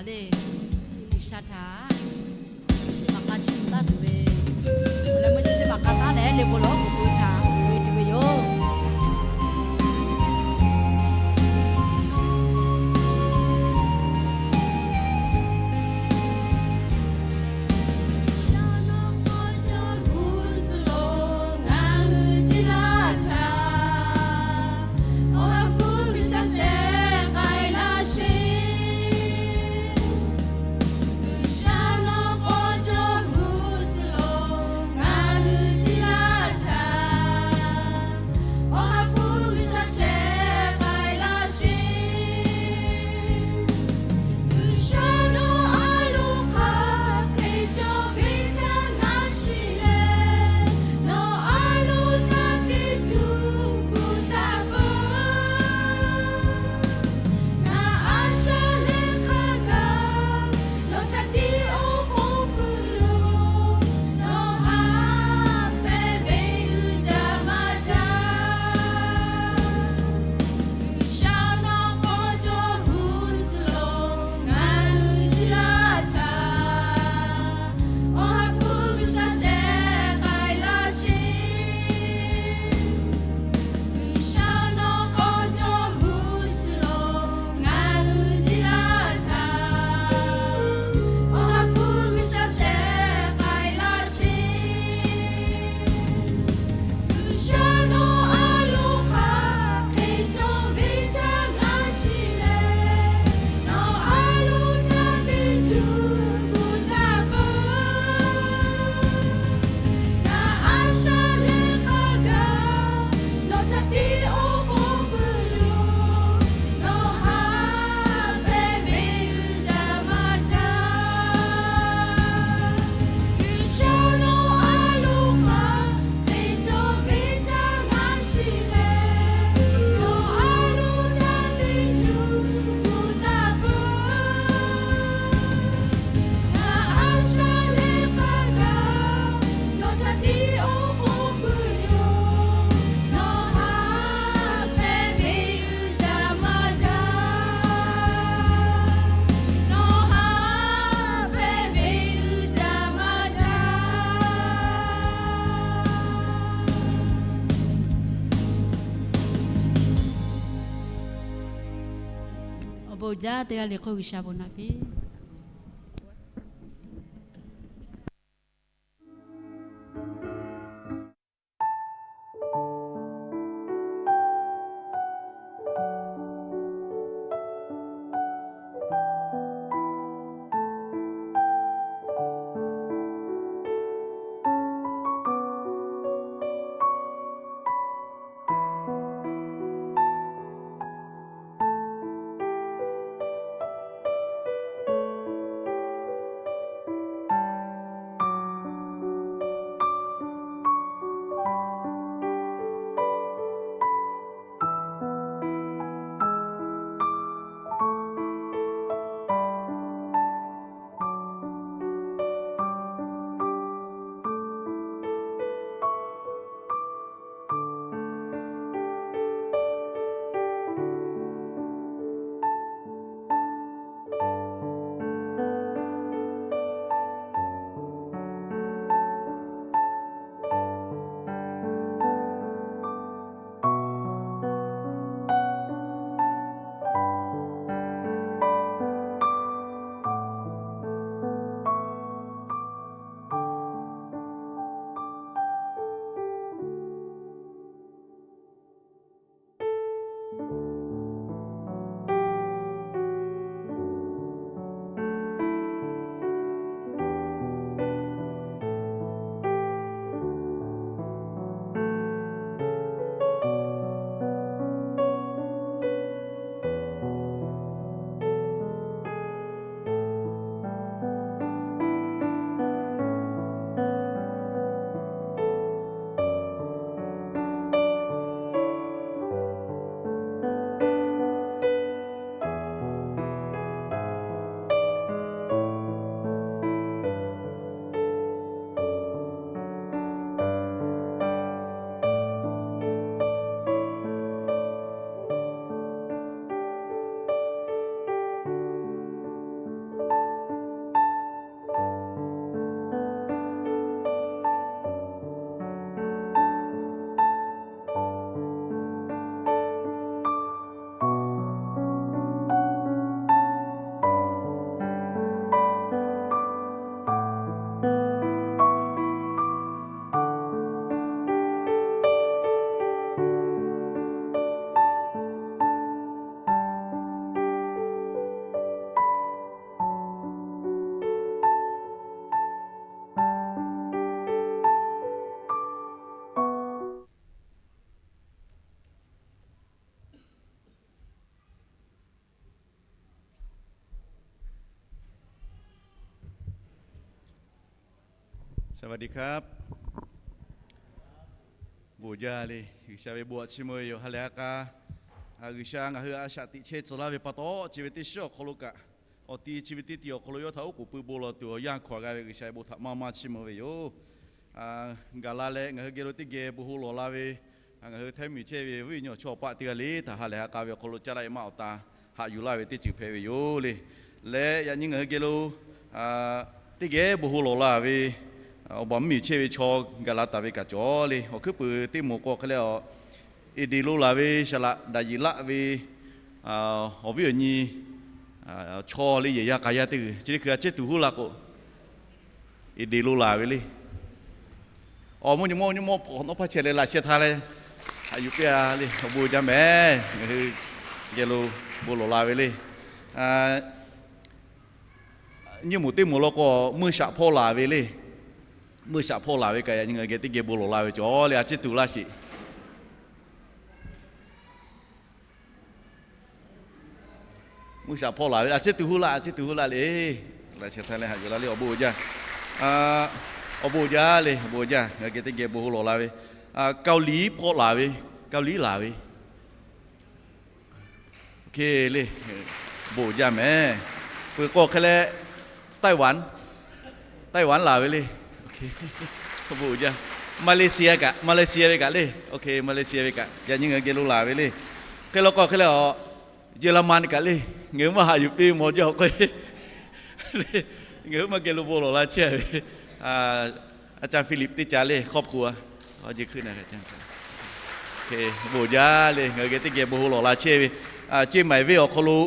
le, G'uiˬsha htaꞈ maꞈ k'a chiˇ mvuh taˉ tuˬ ve, awˬ leh meuˇ chi teˇ maꞈ k'a taˉ leh le bon lawˬ k'oˍ pui htaꞈ pui tuˬ ve yoˬ. Awˬ bon jaˇ teˇ g'aˇ le k'oˆ G'uiˬsha bon naꞈ piˇ. สวัสดีครับ Bon jaˇ le, G'uiˬsha ve bon aꞈ chiˇ mvuh ve yoˬ. Ha lehˬ ha k'a, G'uiˬsha ngaˬ hui a shaꞈ teꞈ chehˇ tcuh laˇ ve pa taw, chi ve teˇ shiˉ awˬ hk'aw lo kaꞈ, awˬ ti chi ve teˇ ti awˬ hk'aw lo yawˇ htaꞈ oˉ k'oˍ pui bon lawˬ tuˬ awˬ yanˇ hkaw aꞈ g'a ve G'uiˬsha ve bon htaꞈ maˇ maˇ chiˇ mvuh ve yoˬ. Gaˬ la leh ngaˬ hui geh lo teˇ geh bon hawˉ lawˬ la ve, ngaˬ hui htaiˉ miˬ chehˇ ve viˉ nyi awˬ chawˇ awˬ paˆ teˇ g'aˇ le htaꞈ ha lehˬ ha k'a ve awˬ hk'aw lo caˇ laˇ e maˇ awˬ ta haꞈ yuˬ laˇ ve teˇ ceuˬ hpehꞈ ve yoˬ le. Leh yaꞈ nyi ngaˬ hui geh lo teˇ geh bon hawˉ lawˬ la ve awˬ baˬ mvuhˇmiˬ chehˇ ve chaw gaˬ la taˍ ve kaꞈ cawˬ le. Awˬ hkuiˉ puiˍ teˇ moˍ k'o hk'e leh, Eˍdeˍ lo laˬ ve saˍ laꞈ daꞈ yiˍ laˆ ve awˬ viˉ awˬ nyi chaw le yehˬ yaˇ k'a yaˇ teˇ g'uiˬ chi teˇ hkui a ciˉ tuˬ huˉ la k'o, Eˍdeˍ lo laˬ ve le. Awˬ mvuhˇ nyi mawˇ nyi mawˇ hpawꞈ nawˉ hpaˇ chehˇ leh laꞈ sheh htaˇ leh haꞈ yuˬ piˇ a le. Awˬ bon jaˇ mehˍ. Ngaˬ hui geh lo bon lawˬ la ve le. Nyiˇ moˍ teˇ moˍ law k'o, meuˇ shaꞈ hpawˇ laˬ ve le. Meuˇ shaꞈ hpawˇ laˬ ve kaꞈ yaꞈ nyi ngaˬ hui geh teˇ geh bon lawˬ la ve cawˬ le. A ciˉ tuˬ laˇ sheˍ. Meuˇ shaꞈ hpawˇ laˬ ve, a ciˉ tuˬ huˉ la, a ciˉ tuˬ huˉ la le. Laꞈ sheh htaˇ leh haꞈ yuˬ la le. Awˬ bon jaˇ. Awˬ bon jaˇ le, awˬ bon jaˇ. Ngaˬ hui geh teˇ geh bon hawˉ lawˬ la ve, Kaoˍliˍ hpawˇ laˬ ve, Kaoˍliˍ laˬ ve, le, bon jaˇ mehˍ. Peuˬ k'o hk'e leh, Taiwan, Taiwan laˬ ve le. Bon jaˇ. Malaysia kaꞈ, Malaysia ve kaꞈ le. Malaysia ve kaꞈ yaꞈ nyi ngaˬ hui geh lo laˬ ve le. Hk'e law k'o hk'e leh, Yehˬlaˍmanˍ kaꞈ le. Ngaˬ hui maˇ haꞈ yuˬ piˇ mawˬ jaˇ k'o, ngaˬ hui maˇ geh lo bon lawˬ la chehˇ ve อาจารย์ Philip teˇ ca le ครอบครัว Bon jaˇ le. Ngaˬ hui geh teˇ geh bon hawˉ lawˬ la chehˇ ve, Ceˇ maiˍ venˇ awˬ hk'aw lo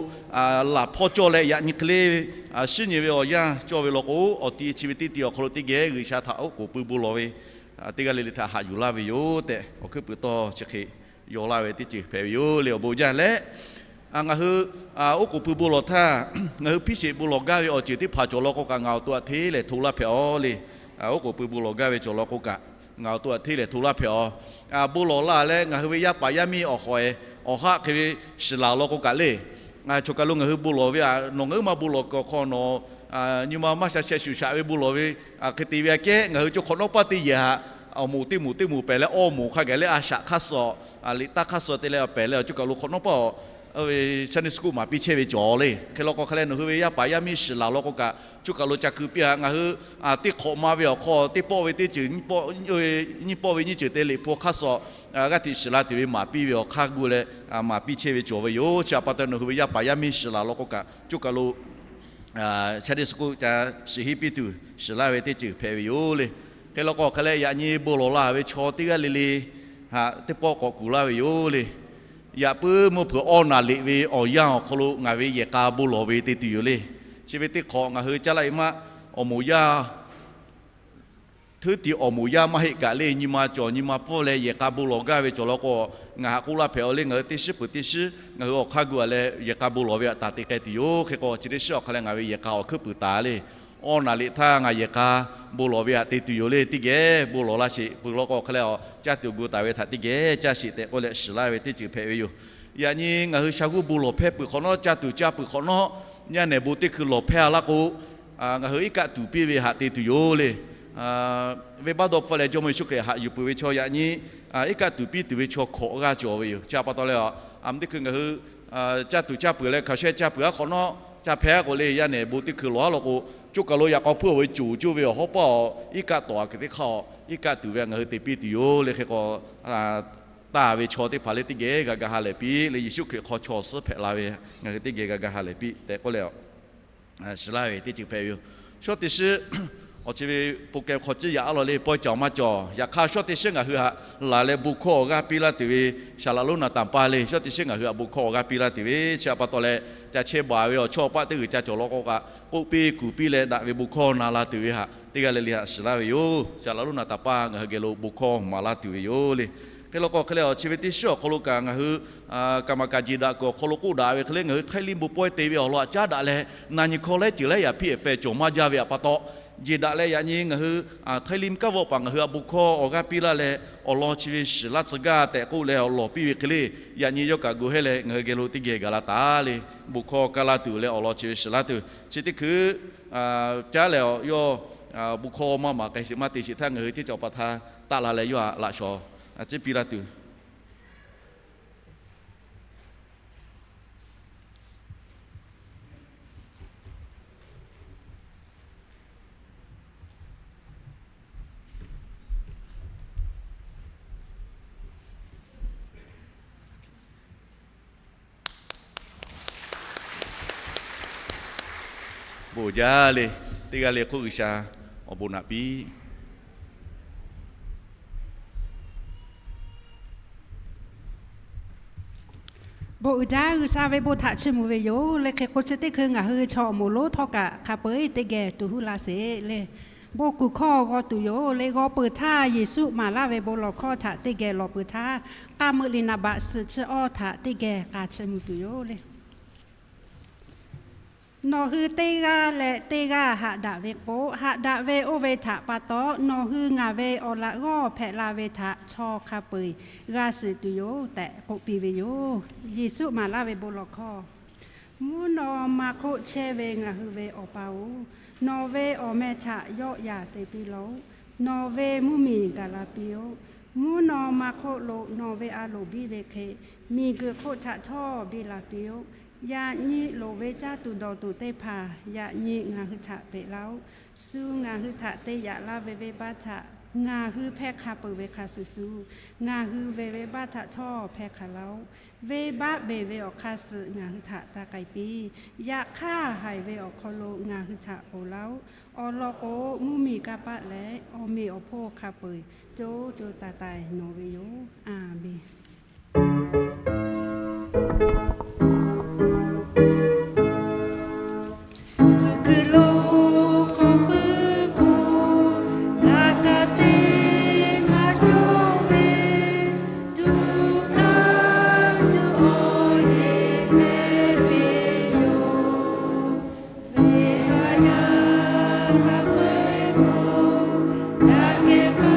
laˬ hpawˇ cawˇ leh yaꞈ nyi hk'e le, shinˉ nyi ve awˬ yanˇ cawˇ ve law k'o, awˬ ti chi ve teˇ ti awˬ hk'aw lo teˇ geh G'uiˬsha htaꞈ oˉ k'oˍ pui bon lawˬ ve, teˇ g'aˇ le le htaꞈ haꞈ yuˬ laˇ ve yoˬ tehꞈ, awˬ hkuiˉ puiˍ tawˇ chi hk'e yaw laˇ ve teˇ ceuˬ hpehꞈ ve yoˬ le. Awˬ bon jaˇ leh, ngaˬ hui oˉ k'oˍ pui bon lawˬ htaˇ, ngaˬ hui hpiˇ sheˍ bon lawˬ gaˇ ve awˬ ceuˬ teˇ hpaˍ cawˬ law k'o kaꞈ ngaˬ awˬ to aꞈ hteˇ lehˬ hto laˇ hpehꞈ aˬ le. Oˉ k'oˍ pui bon lawˬ gaˇ ve cawˬ law k'o kaꞈ, ngaˬ awˬ to aꞈ hteˇ lehˬ hto laˇ hpehꞈ aˬ. Bon lawˬ la leh ngaˬ hui ve yaˇ paˍ yaˇ miˇ awˬ hawˍ e awˬ haˆ hk'e ve shiˍ laˬ law k'o kaꞈ le, choˬ kaˬ lo ngaˬ hui bon lawˬ ve aꞈ nawˬ ngaˬ hui maˇ bon lawˬ kuiˬ awˬ hk'aw nawˬ nyi ma maˇ sha sheh shuˍ shaꞈ ve bon lawˬ ve hk'e te ve aꞈ kehˉ ngaˬ hui co hk'awꞈ nawˉ paˇ teˇ yehˬ haꞈ, awˬ moˍ teˇ moˍ teˇ moˍ pehˬ leh awˇ moˍ hk'a gaˬ leh a shaꞈ hk'aˇ suh, liꞈ taˇ hk'aˇ suh te leh pehˬ leh awˬ co kaˬ lo hk'awꞈ nawˉ paˇ aˬ, Sunday school maˍ piˇ chehˇ ve cawˬ le. Hk'e law k'o hk'e leh nawˬ hui ve yaˇ paˍ yaˇ miˇ shiˍ laˬ law k'o kaꞈ, co kaˬ lo ca keu piˇ a. Ngaˬ hui teˇ hk'awꞈ ma ve awˬ hk'aw teˇ pawˆ ve teˇ ceuˬ, nyiˇ pawˆ ve nyiˇ ceuˬ te liꞈ hpu hk'aˇ suh g'aˇ hteꞈ shiˍ la tuˬ ve maˍ piˇ ve awˬ hk'aˇ gu leh maˍ piˇ chehˇ ve cawˬ ve yoˬ. Chi aꞈ pa taw nawˬ hui ve yaˇ paˍ yaˇ miˇ shiˍ laˬ law k'o kaꞈ, co kaˬ lo Sunday school ca shiˍ henˇ piˇ tuˬ shiˍ laˇ ve teˇ ceuˬ hpehꞈ ve yoˬ le. Hk'e law k'o hk'e leh yaꞈ nyi bon lawˬ la ve chaw teˇ g'aˇ le le haꞈ teˇ pawˆ k'awꞈ kuˬ laˇ ve yoˬ le. Yaꞈ puiˉ mvuhˇ hpeuꞈ awˇ naˍ liꞈ ve awˬ yanˇ awˬ hk'aw lo ngaˬ ve yehˬ k'a bon lawˬ ve te tuˬ yoˬ le. Chi ve teˇ hk'awꞈ ngaˬ hui caˇ laˇ e maˇ, awˬ moˍ yaˇ hteuˉ tiꞈ awˬ moˍ yaˇ maˇ heˆ kaꞈ le, nyi ma cawˬ nyi ma pfuhˇ leh yehˬ k'a bon lawˬ gaˇ ve cawˬ law k'o, ngaˬ haꞈ k'oˆ laˇ hpehꞈ aˬ le. Ngaˬ hui teˇ shiˉ peuˬ teˇ shiˉ ngaˬ hui awˬ hk'aˇ gu a leh yehˬ k'a bon lawˬ ve aꞈ taˍ te k'ai tuˬ yoˬ. Hk'e k'o chi teˇ shiˉ awˬ hk'a leh ngaˬ ve yehˬ k'a awˬ hkuiˉ puiˍ taˍ le. Awˇ naˍ liꞈ htaˇ ngaˬ yehˬ k'a bon lawˬ ve aꞈ te tuˬ yoˬ le. Teˇ geh bon lawˬ laˇ sheˍ. Peuˬ law k'o hk'a leh a caˇ tuˬ gu taˍ ve htaꞈ teˇ geh caˇ sheˍ tehꞈ k'oˆ leh shiˍ laˇ ve teˇ ceuˬ hpehꞈ ve yoˬ. Yaꞈ nyi ngaˬ hui sha g'uˇ bon lawˬ hpehˇ peuˬ hk'awꞈ nawˉ, caˇ tuˬ caˇ peuˬ hk'awꞈ nawˉ, yaˇ nehˬ bon teˇ hkui lawˬ hpehˇ a laˇ k'o, ngaˬ hui iˉ kaˆ tuˍ piˇ ve haꞈ te tuˬ yoˬ le. Venˇbaˆ dawˇ hpfuhˇ leh Jawˇmawˇ Yeˍsuˆ Hkriꞈ haꞈ yuˬ peuˬ ve chaw yaꞈ nyi iˉ kaˆ tuˍ piˇ tuˬ ve chaw hkawꞈ g'aˇ cawˬ ve yoˬ. Chi aꞈ pa taw leh a, a mvuhˇ teˇ hkui ngaˬ hui caˇ tuˬ caˇ peuˬ leh hkaoˍ shehˇ caˇ peuˬ aˉ hk'awꞈ nawˉ, caˇ hpehˇ aˉ k'o le, yaˇ nehˬ bon teˇ hkui lawˬ aˉ law k'o, co kaˬ lo yaꞈ k'aw hpuˇ awˬ ve coˬ coˇ ve awˬ hawˉ paˇ awˬ iˉ kaˆ tawˍ aꞈ kehˬ teˇ hk'aˇ iˉ kaˆ tuˍ ve ngaˬ hui te piˇ tuˬ yoˬ le. Hk'e k'o, taˇ ve chaw teˇ hpaˍ le teˇ geh g'a ga ha lehˬ piˇ le. Yeˍsuˆ Hkriꞈ hk'aw chaw suhˉ hpehꞈ la ve ngaˬ hui teˇ geh g'a ga ha lehˬ piˇ tehꞈ k'oˆ leh a shiˍ laˇ ve teˇ ceuˬ hpehꞈ ve yoˬ. Shawˉ teˇ shiˉ awˬ chi ve program hk'aw ciˇ yaꞈ aˉ law le pawehˇ cawˬ maˇ cawˬ. Yaꞈ hk'aˇ shawˉ teˇ shiˉ ngaˬ hui haꞈ laˬ leh bon hkawˇ awˬ g'aˇ piˇ laˇ tuˬ ve Saˍ laꞈ lonˉ naˍ tanˍ paˇ le. Shawˉ teˇ shiˉ ngaˬ hui haꞈ bon hkawˇ awˬ g'aˇ piˇ laˇ tuˬ ve chi aꞈ pa taw leh, ca chehˇ baˬ ve awˬ chawˇ awˬ paˆ teˇ g'uiˬ ca cawˬ law k'o kaꞈ, k'oˆ piˇ kuˬ piˇ leh daꞈ ve bon hkawˇ na la tuˬ ve haꞈ teˇ g'aˇ le le haꞈ shiˍ laˇ ve yoˬ. Saˍ laꞈ lonˉ naˍ tanˍ paˇ ngaˬ hui geh lo bon hkawˇ maˍ laˇ tuˬ ve yoˬ le. Hk'e law k'o hk'e leh a chi ve teˇ shiˉ awˬ hk'aw lo kaꞈ ngaˬ hui kaˍ maˍ kaˍ jeˬ daꞈ kuiˬ awˬ hk'aw lo k'oˆ daꞈ ve hk'e le, ngaˬ hui htaiˇ liˇ bon pawehˇ te ve awˬ lawn aꞈ caˉ daꞈ leh, na nyi hkawˇ lehˉ ceuˬ lehˉ yaꞈ piˇ ehˍ feh cawˬ maˇ jaˇ ve aꞈ pa taw, jeˬ daꞈ leh yaꞈ nyi ngaˬ hui htaiˇ liˇ kaˉ vawˆ paˍ ngaˬ hui haꞈ bon hkawˇ awˬ g'aˇ piˇ laˇ leh, awˬ lawn chi ve shiˍ laˇ tcuh gaˇ tehꞈ k'oˆ leh awˬ lawˬ piˇ ve hk'e le, yaꞈ nyi yawˇ kaꞈ gu hehˇ leh ngaˬ hui geh lo teˇ geh gaˬ la taˍ le. Bon hkawˇ kaˇ laˇ tuˬ leh awˬ lawn chi ve shiˍ laˇ tuˬ chi teˇ hkui caˉ leh a yawˇ bon hkawˇ maˇ maˍ k'ai sheˍ maˇ te sheˍ htaˇ, ngaˬ hui teˇ cawˬ pa htaˇ taˆ la leh yawˇ htaꞈ laꞈ shawnˍ a ciˉ piˇ laˇ tuˬ. Bon jaˇ le. Teˇ g'aˇ le hk'oˆ G'uiˬsha awˬ bon naꞈ piˇ. Bon uiˍ jaˇ. G'uiˬsha ve bon htaꞈ chiˇ mvuh ve yoˬ le. Hk'e k'o chi teˇ hkui ngaˬ hui chaw awˬ moˍ lonˉ htawˇ kaꞈ hk'a peu-eˬ teˇ geh tuˬ huˉ laˇ sheˍ le. Bon kuˬ hkawˇ g'aw tuˬ yoˬ le. G'aw peuˬ htaˇ Yeˍsuˆ maˍ laˇ ve bon lawˬ hkawˇ htaꞈ teˇ geh lawˬ peuˬ htaˇ, k'aˇ meuˆ liꞈ naˍ baꞈ suhˍ chi awˇ htaꞈ teˇ geh k'a chiˇ mvuh tuˬ yoˬ le. Nawˬ hui teˇ g'aˇ leh teˇ g'aˇ haꞈ daꞈ ve k'o, haꞈ daꞈ ve oˇ ve htaꞈ pa taw, nawˬ hui ngaˬ ve awˬ laꞈ g'awˇ hpehꞈ la ve htaꞈ chaw hk'a peu-eˬ g'a shiˍ tuˬ yoˬ tehꞈ k'oˆ piˇ ve yoˬ. Yeˍsuˆ maˍ laˇ ve bon lawˬ hkawˇ. Mvuhˇ naw ma hk'oˆ chehˇ ve ngaˬ hui ve Awˬ pa-oˬ, nawˬ ve awˬ meh htaꞈ yawˆ yan te piˇ laˇ-oˆ. Nawˬ ve mvuhˇmiˬ gaˬ la piˇ-oˆ. Mvuhˇ naw ma hk'oˆ lo nawˬ ve a loˍ biˇ ve hk'e, miˬguiˬ hk'oˆ htaꞈ htawˇ biˇ la piˇ-oˆ. Yaꞈ nyi loˍ ve caˇ tuˬ dawˬ tuˬ teˇ hpaˍ yaꞈ nyi ngaˬ hui htaꞈ peꞈ laˇ-oˆ. Shu ngaˬ hui htaꞈ te yaꞈ laˇ ve venˇbaˆ htaꞈ ngaˬ hui hpehˇ hk'a peuˬ ve hk'a shuˍ shuˍ, ngaˬ hui ve venˇbaˆ htaꞈ htawˇ hpehˇ hk'a laˇ-oˆ. Venˇbaˆ beˬ ve awˬ hk'aˇ suh ngaˬ hui htaꞈ taˇ k'ai piˇ. Yaꞈ hk'aˇ, haiˬ ve awˬ hk'aw lo ngaˬ hui htaꞈ ponˬ laˇ-oˆ. Awˬ lawn k'o, mvuhˇmiˬ kanˇ paˆ leh awˬ meꞈ awˬ hponˇ hk'a peu-eˬ co co taiˍ taiˍ nawˬ ve yoˬ. A menˬ. Kuˬ kuiˬ lo hk'aw puiˉ k'o, laꞈ ka te maˇ cawˇ ve, tuꞈ hk'aˇ tuꞈ awˬ heˆ hpehꞈ ve yoˬ. Ve ha yaˇ hk'a peu-eˬ k'o, daꞈ kehˬ hk'a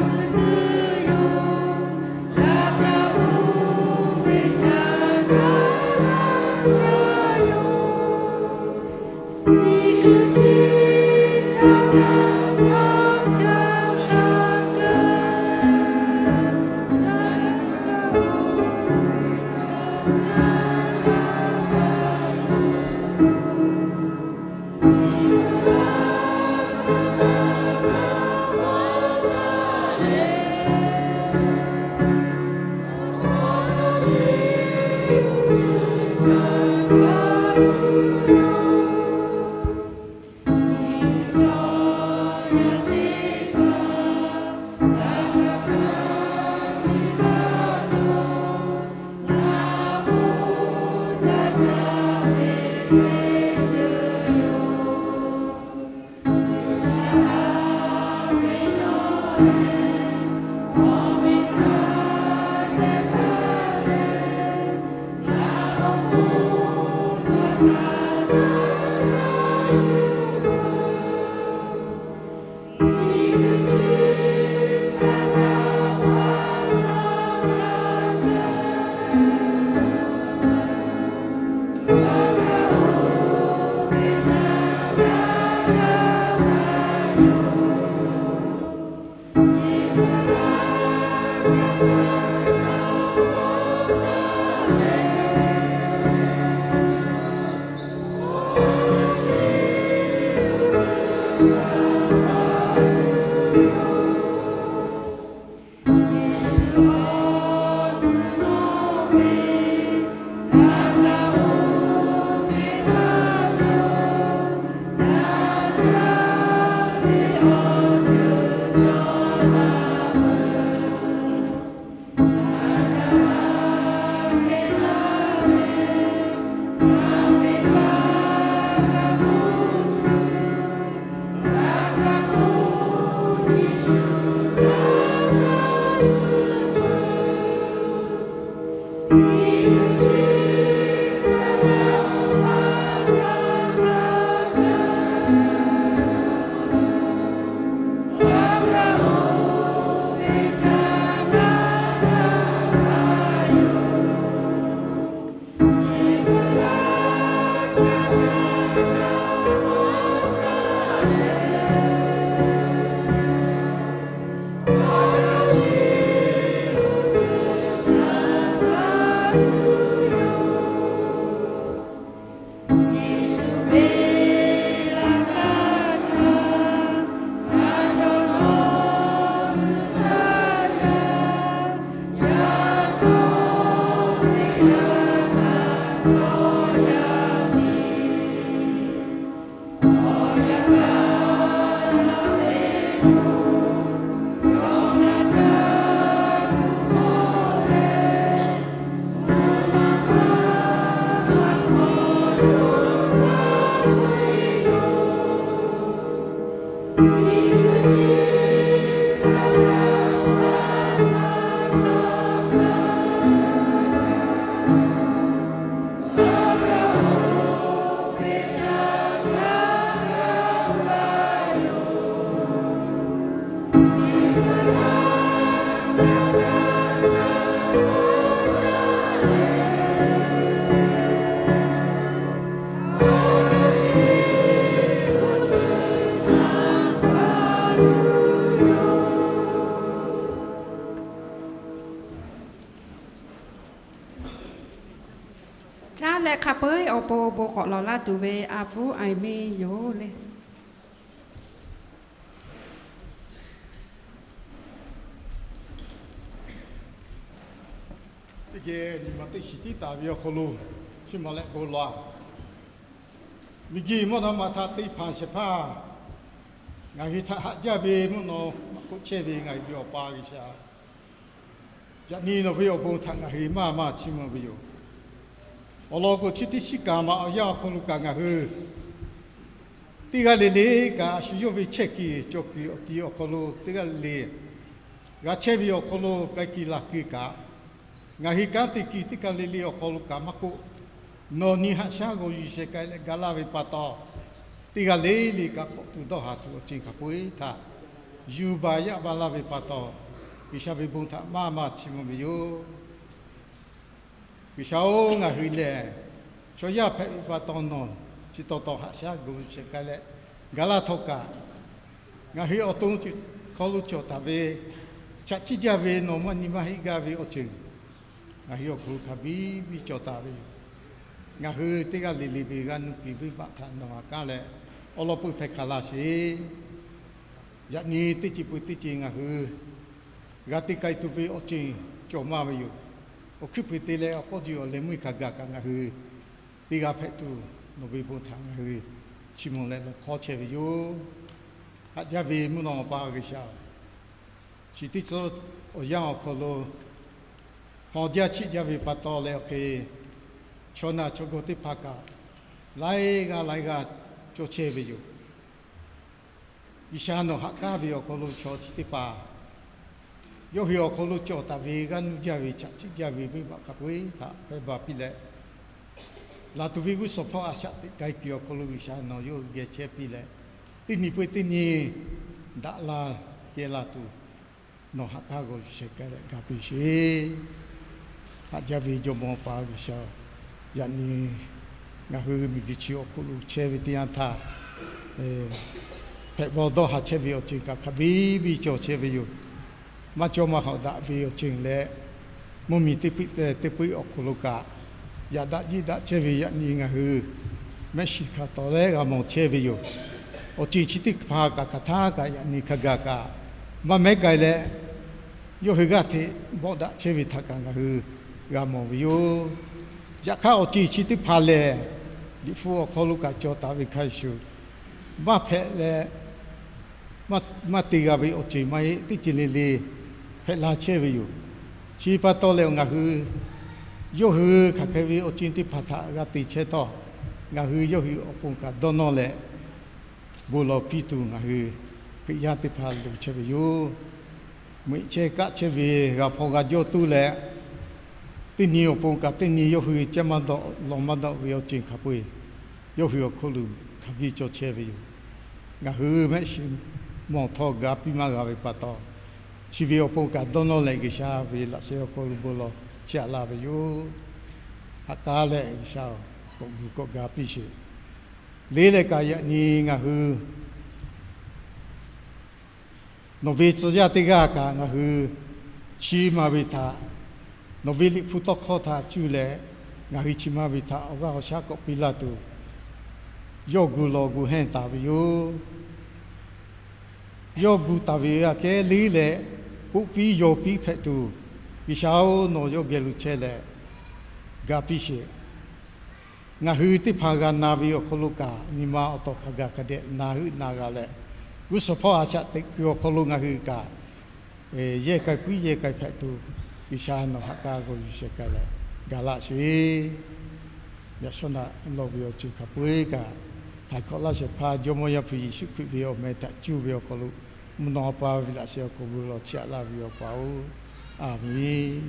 suh g'uiˬ yoˬ. Laꞈ ka oˇ ve htaꞈ g'a caˇ yoˬ. Miˬguiˬ chi htaꞈ g'a hpaˇ htaˇ hk'a gaˬ, laꞈ ka oˇ ve htaꞈ g'a hpaˇ htaˇ hk'a gaˬ. Caˉ leh hk'a peu-eˬ awˬ pon bon k'awꞈ lawˬ laˇ tuˬ ve a puˉ a miˇ yoˬ le. Teˇ geh nyi ma teˇ shiˍ tiˉ taˍ ve awˬ hk'aw lo, chi ma leh bon lawˬ-a. Miˬguiˬ mvuhˇ naw ma htaꞈ te hpanˍ shehˍ hpaˇ, ngaˬ hui htaꞈ haꞈ jaˇ ve mvuhˇ naw maꞈ k'oˆ chehˇ ve ngaˬ hui ve Awˬ pa G'uiˬsha, yaꞈ nyi nawˬ ve awˬ bon htaꞈ ngaˬ hui maˇ maˇ chiˇ mvuh ve yoˬ. Awˬ lawn k'o, chi teˇ shiˉ kaꞈ maꞈ awˬ yanˇ awˬ hk'aw lo kaꞈ ngaˬ hui teˇ g'aˇ le le kaꞈ, a shu yawˇ ve chehˇ kuiˬ cawˬ kuiˬ awˬ ti awˬ hk'aw lo teˇ g'aˇ le le g'a chehˇ ve awˬ hk'aw lo k'ai kuiˬ laˬ kuiˬ kaꞈ, ngaˬ hui kanˉ te kuiˬ teˇ kaˬ le le awˬ hk'aw lo kaꞈ maˇ k'oˆ, nawˬ nyi haꞈ shaˉ g'awˬ yuˬ shehˍ k'ai leh ga laˇ ve pa taw, teˇ g'aˇ le le kaꞈ k'awꞈ tuˬ dawˇ haˍ tuˬ awˬ ceuˬ hk'a peu-eˬ htaꞈ yuˬ baˬ yaˇ ba laˇ ve pa taw, G'uiˬsha ve bon htaꞈ maˇ maˇ chiˇ mvuh ve yoˬ. G'uiˬsha-oˬ, ngaˬ hui lehˬ chaw yaˇ hpehꞈ ve pa taw nawˬ chi taw taw haꞈ shaˉ g'awˬ yuˬ shehˍ k'ai leh ga laˇ htawˇ kaꞈ, ngaˬ hui awˬ to hk'aw lo cawˬ taˍ ve, chaꞈ chiˆ jaˇ ve nawˬ maˇ nyi maˇ heˆ gaˇ ve awˬ ceuˬ ngaˬ hui awˬ hk'aw lo hk'a biˇ biˇ cawˬ taˍ ve yoˬ. Ngaˬ hui teˇ g'aˇ le le ve g'a nuˇ kuiˬ venˇbaˆ htaꞈ nawˬ ha k'aˉ leh awˉ lawˉ peuˇ hpehˇ hk'a laˇ sheˍ. Yaꞈ nyi teˇ ceuˬ peuˬ teˇ ceuˬ ngaˬ hui g'a te k'ai tuˬ ve awˬ ceuˬ cawˬ maˇ ve yoˬ. Awˬ hkuiˉ puiˍ te leh awˬ k'awˇ ji awˬ leh meuˇ hk'a gaˬ kaꞈ ngaˬ hui teˇ g'aˇ hpehꞈ tuˬ nawˬ ve bon htaꞈ ngaˬ hui chiˇ mvuh leh lawˬ hk'awˇ chehˇ ve yoˬ. Haꞈ jaˇ ve mvuhˇ naw ma pa G'uiˬsha, chi teˇ tcuhˉ awˬ yanˇ awˬ hk'aw lo hawˬ jaˇ chiˆ jaˇ ve pa taw leh awˬ hk'e, chaw naˬ chaw gawˬ teˇ hpaˍ kaꞈ laiˉ g'aˇ laiˉ g'aˇ cawˬ chehˇ ve yoˬ. G'uiˬsha nawˬ ha k'aˉ ve awˬ hk'aw lo chaw chi teˇ hpaˍ yawˇ hui awˬ hk'aw lo cawˬ taˍ ve g'aˇ nuˇ jaˇ ve chaꞈ chiˆ jaˇ ve venˇbaˆ hk'a peu-eˬ htaꞈ hpehˇ baˬ piˇ leh, laˬ tuˬ ve g'uˇ suhˍ hpawˇ a shaꞈ teꞈ k'ai kuiˬ awˬ hk'aw lo G'uiˬsha nawˬ yawˇ hui geh chehˇ piˇ leh, teˇ nyi peuˬ teˇ nyi daꞈ la kehˬ la tuˬ nawˬ ha k'aˉ g'awˬ yuˬ shehˍ k'ai leh ga piˇ sheˍ. Haꞈ jaˇ ve Jawˇmawˇ pa G'uiˬsha, yaꞈ nyi ngaˬ hui miˬguiˬ chi awˬ hk'oˆ lo chehˇ ve teˇ yanˇ htaˇ, hpehꞈ bawˇ dawˇ haˍ chehˇ ve awˬ ceuˬ kaꞈ hk'a biˇ biˇ cawˬ chehˇ ve yoˬ. Maˇ cawˇ maˇ hawˍ daꞈ ve awˬ ceuˬ leh, mvuhˇmiˬ teˇ puiˉ te teˇ puiˉ awˬ hk'aw lo kaꞈ, yaꞈ daꞈ jiˆ daꞈ chehˇ ve yaꞈ nyi ngaˬ hui mehˆ shiˍ hk'a tawˍ leh g'a mawˬ chehˇ ve yoˬ. Awˬ ceuˬ chi teˇ hpaˍ kaꞈ hk'aˬ htaˇ kaꞈ yaꞈ nyi hk'a gaˬ kaꞈ maˇ mehˉ k'ai leh, yawˇ hui g'aˇ hteꞈ bawˆ daꞈ chehˇ ve htaꞈ kaꞈ ngaˬ hui g'a mawˬ ve yoˬ. Yaꞈ hk'aˇ awˬ ceuˬ chi teˇ hpaˍ lehˬ, Liꞈ hpu awˬ hk'aw lo kaꞈ cawˬ taˍ ve hk'a shuˍ, maˇ hpehꞈ leh maˇ te g'a ve awˬ ceuˬ maˇ heˆ, teˇ ceuˬ le le hpehꞈ la chehˇ ve yoˬ. Chi pa taw leh ngaˬ hui yawˇ hui hk'aˬ hk'e ve awˬ ceuˬ teˇ hpaˍ htaꞈ g'a te chehˇ htawˇ, ngaˬ hui yawˇ hui awˬ pon kaꞈ dawˇ nawˇ leh bon lawˬ piˇ tuˬ ngaˬ hui Hkriꞈ yaˇ teˇ hpaˍ loˍ chehˇ ve yoˬ. Meuꞈ chehˇ kaˆ chehˇ ve g'a hpaw g'a jawˇ tuˬ leh, teˇ nyi awˬ pon kaꞈ teˇ nyi yawˇ hui ceh maˇ dawˆ lawˬ maˇ dawˆ ve awˬ ceuˬ hk'a peu-eˬ yawˇ hui awˬ hk'oˆ lo hk'a biˇ cawˬ chehˇ ve yoˬ. Ngaˬ hui mehˆ shiˍ mawˬ htawˇ ga piˇ maˇ g'a ve pa taw, chi ve awˬ pon kaꞈ dawˇ nawˇ leh G'uiˬsha ve laꞈ sheh awˬ hk'aw lo bon lawˬ chiˇ aꞈ laˇ ve yoˬ. Ha k'aˉ leh G'uiˬsha k'awꞈ gu k'awꞈ ga piˇ sheˍ. Le leh kaꞈ yaꞈ nyi ngaˬ hui nawˬ ve tcuh yaˇ teˇ g'aˇ kaꞈ ngaˬ hui chi ma ve htaꞈ nawˬ ve Liꞈ hpu tawˇ hkawˇ htaꞈ cuˇ leh, ngaˬ hui chi ma ve htaꞈ awˬ g'aˇ awˬ shaˉ k'awꞈ piˇ laˇ tuˬ, yawˇ gu lawˬ gu hehnˇ taˍ ve yoˬ. Yawˇ gu taˍ ve aꞈ kehˉ le leh, k'oˆ piˇ yaw piˇ hpehꞈ tuˬ, G'uiˬsha-oˬ, nawˬ yawˇ geh lo chehˇ leh ga piˇ sheˍ. Ngaˬ hui teˇ hpaˍ g'a na ve awˬ hk'aw lo kaꞈ, nyi ma awˬ tawˍ hk'a gaˬ hk'a dehꞈ na heuˆ na g'a leh, g'uˇ suhˍ hpawˇ a shaꞈ teꞈ kuiˬ awˬ hk'aw lo ngaˬ hui kaꞈ yehˇ k'ai puiˉ yehˇ k'ai hpehꞈ tuˬ, G'uiˬsha nawˬ haꞈ k'aˇ g'aw yuˬ sheh k'ai leh ga laˇ sheˍ. Yaꞈ shawˉ naꞈ lawˬ ve awˬ ceuˬ hk'a peu-eˬ kaꞈ, htaiˍ hkawꞈ laˇ shehˍ hpaˇ Jawˇmawˇ Yaˇ hpu Yeˍsuˆ Hkriꞈ ve awˬ meh htaꞈ cuˇ ve awˬ hk'aw lo, mvuhˇ naw pa ve laꞈ sheh awˬ hk'aw lo lawˬ chiˇ aꞈ laˇ ve Awˬ pa-oˬ, a menˬ.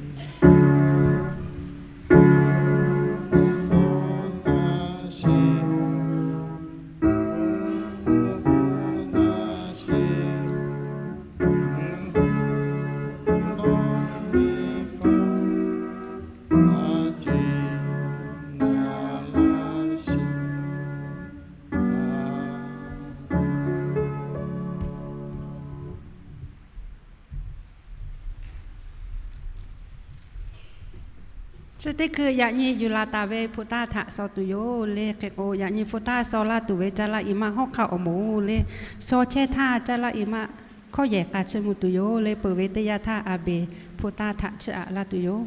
Chi teˇ hkui yaꞈ nyi yuˬ laˬ taˍ ve hpu taˇ htaꞈ shaw tuˬ yoˬ le. Hk'e k'o, yaꞈ nyi hpu taˇ shaw laˇ tuˬ ve caˇ laˇ i maˆ hawˉ hk'aˆ awˬ moˍ le. Shaw chehˇ htaˇ caˇ laˇ i maˆ hkawˇ yehˬ k'a chiˇ mvuh tuˬ yoˬ le. Peuˬ ve teˇ yanˇ htaˇ a beˬ hpu taˇ htaꞈ chiˇ aꞈ laˇ tuˬ yoˬ.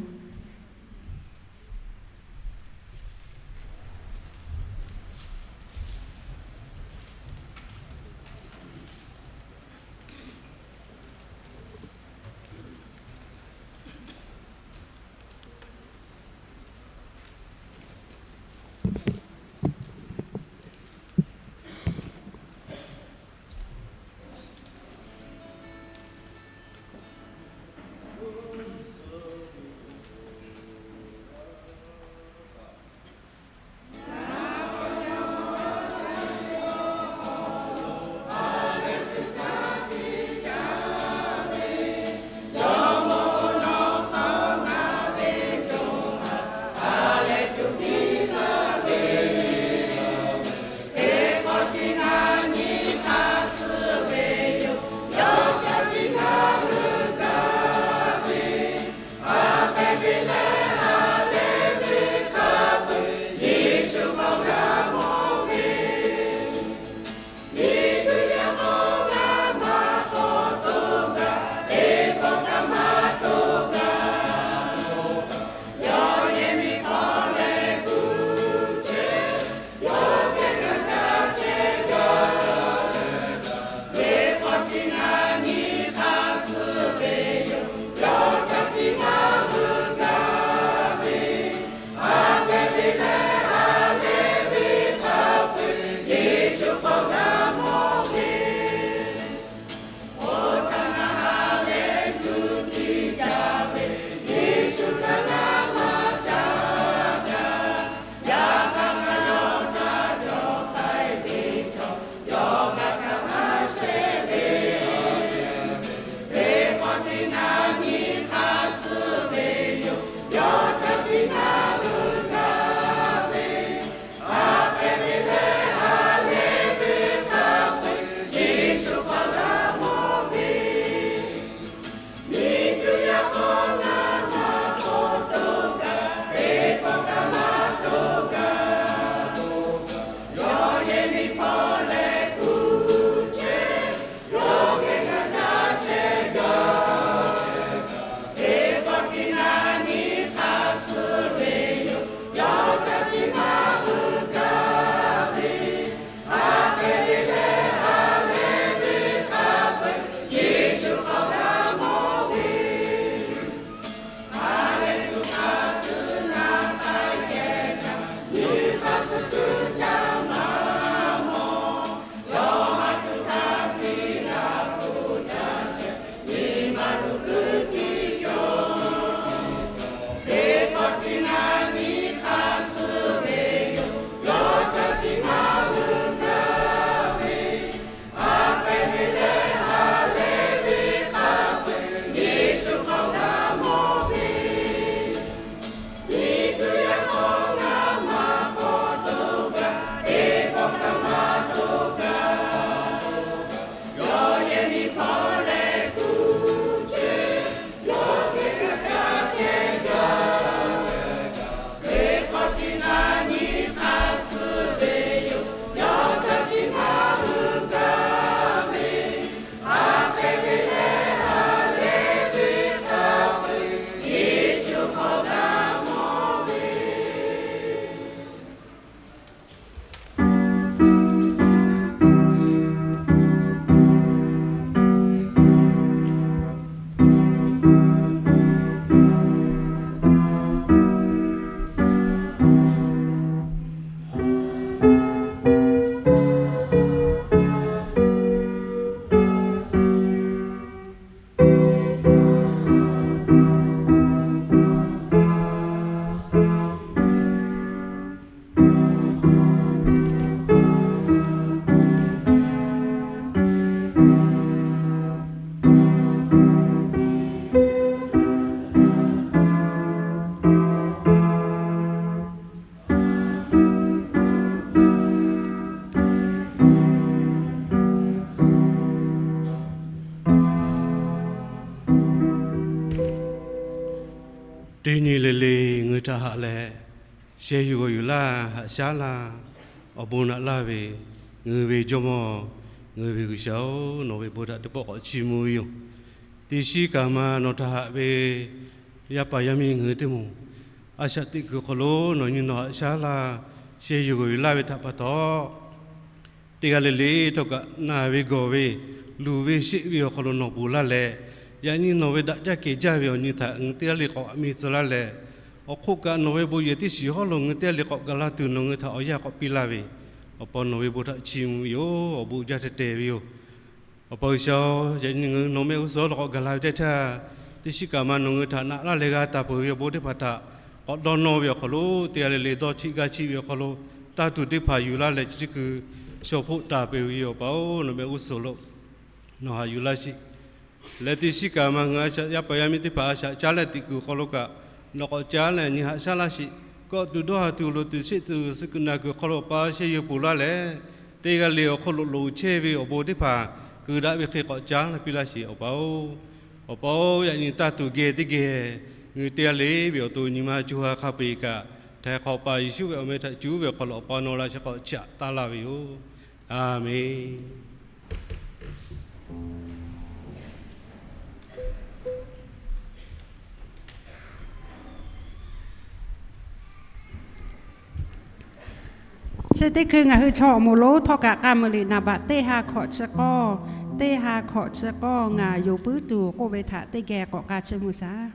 le le ngaˬ hui htaꞈ haꞈ leh, sheh yuˬ g'awˬ yuˬ laˇ, haꞈ shaˉ laˇ, awˬ bon naꞈ laˇ ve, ngaˬ hui ve Jawˇmawˇ, ngaˬ hui ve G'uiˬsha-oˬ, nawˬ ve bon htaꞈ teˇ pawˆ k'awꞈ chiˇ mvuh ve yoˬ. Teˇ shiˉ kaꞈ ma nawˬ htaꞈ haꞈ ve yaˇ paˍ yaˇ miˇ ngaˬ hui teˇ moˍ, a shaꞈ teꞈ kuiˬ awˬ hk'aw lo nawˬ nyi nawˬ haꞈ shaˉ laˇ, sheh yuˬ g'awˬ yuˬ laˇ ve htaꞈ pa taw, teˇ g'aˇ le le htawˇ kaꞈ naˬ ve gawˬ ve, luˬ ve sheˆ ve awˬ hk'aw lo nawˬ ponˬ laˇ leh, yaꞈ nyi nawˬ ve daꞈ jaˇ kehˬ jaˇ ve awˬ nyi htaꞈ ngaˬ hui teˇ g'aˇ le k'awꞈ mi tcuh laˇ leh, awˬ hk'oˆ kaꞈ nawˬ ve bon yehˬ teˇ shiˍ hawˉ lo ngaˬ hui teˇ g'aˇ le k'awꞈ gaˬ la tuˬ nawˬ ngaˬ hui htaꞈ awˬ yanˇ k'awꞈ piˇ laˇ ve, Awˬ pa nawˬ ve bon htaꞈ chiˇ mvuh ve yoˬ. Awˬ bon jaˇ teh teh ve yoˬ. Awˬ pa G'uiˬsha, yaꞈ nyi ngaˬ hui nawˬ mehˆ g'uˇ suhˍ lo k'awꞈ gaˬ la ve teˇ htaˇ, teˇ shiˉ kaꞈ ma nawˬ ngaˬ hui htaꞈ naꞈ laˇ leh g'a taˍ peuˬ ve awˬ bon teˇ hpaˍ htaꞈ k'awꞈ dawˇ nawˇ ve awˬ hk'aw lo, teˇ g'aˇ le le dawˇ chiˆ gaˇ chiˆ ve awˬ hk'aw lo, taˇ tuˬ teˇ hpaˍ yuˬ laˇ leh chi teˇ hkui shaw hpoˆ taˍ peuˬ ve yoˬ. Awˬ pa-oˬ, nawˬ mehˆ g'uˇ suhˍ lo nawˬ haꞈ yuˬ laˇ sheˍ. Leh teˇ shiˉ kaꞈ ma ngaˬ hui a shaꞈ yaˇ paˍ yaˇ miˇ teˇ hpaˍ a shaꞈ caˉ leh teꞈ kuiˬ awˬ hk'aw lo kaꞈ, nawˬ k'awꞈ caˉ leh nyi haꞈ shaˉ laˇ sheˍ. Kawˆ tuˬ dawˇ ha tuˬ loˍ tuˬ sheˆ tuˬ suh kuiˬ naˬ kuiˬ awˬ hk'aw lo Awˬ pa sheh yuˬ ponˬ laˇ leh, teˇ g'aˇ le awˬ hk'aw lo loˍ chehˇ ve awˬ bon teˇ hpaˍ kuiˬ daꞈ ve hk'e k'awꞈ caˉ leh piˇ laˇ sheˍ. Awˬ pa-oˬ, Awˬ pa-oˬ, yaꞈ nyi taˇ tuˬ geh teˇ geh ngaˬ hui teˇ g'aˇ le ve awˬ to nyi ma co ha hk'a peu-eˬ kaꞈ, htaiˍ hk'awꞈ paˍ Yeˍsuˆ ve awˬ meh htaꞈ cuˉ ve awˬ hk'aw lo Awˬ pa nawˬ laꞈ sheh k'awꞈ chiˇ aꞈ taˍ laˇ ve yoˬ. A menˬ. Chi teˇ hkui ngaˬ hui chaw awˬ moˍ lonˉ htawˇ kaꞈ k'a muiˬ liꞈ naˍ baꞈ teˇ ha hkawꞈ chi k'awˇ, teˇ ha hkawꞈ chi k'awˇ ngaˬ yonˍ puiˉ tuˬ k'oˆ ve htaꞈ teˇ geh k'awꞈ k'a chiˇ mvuh shaˍ.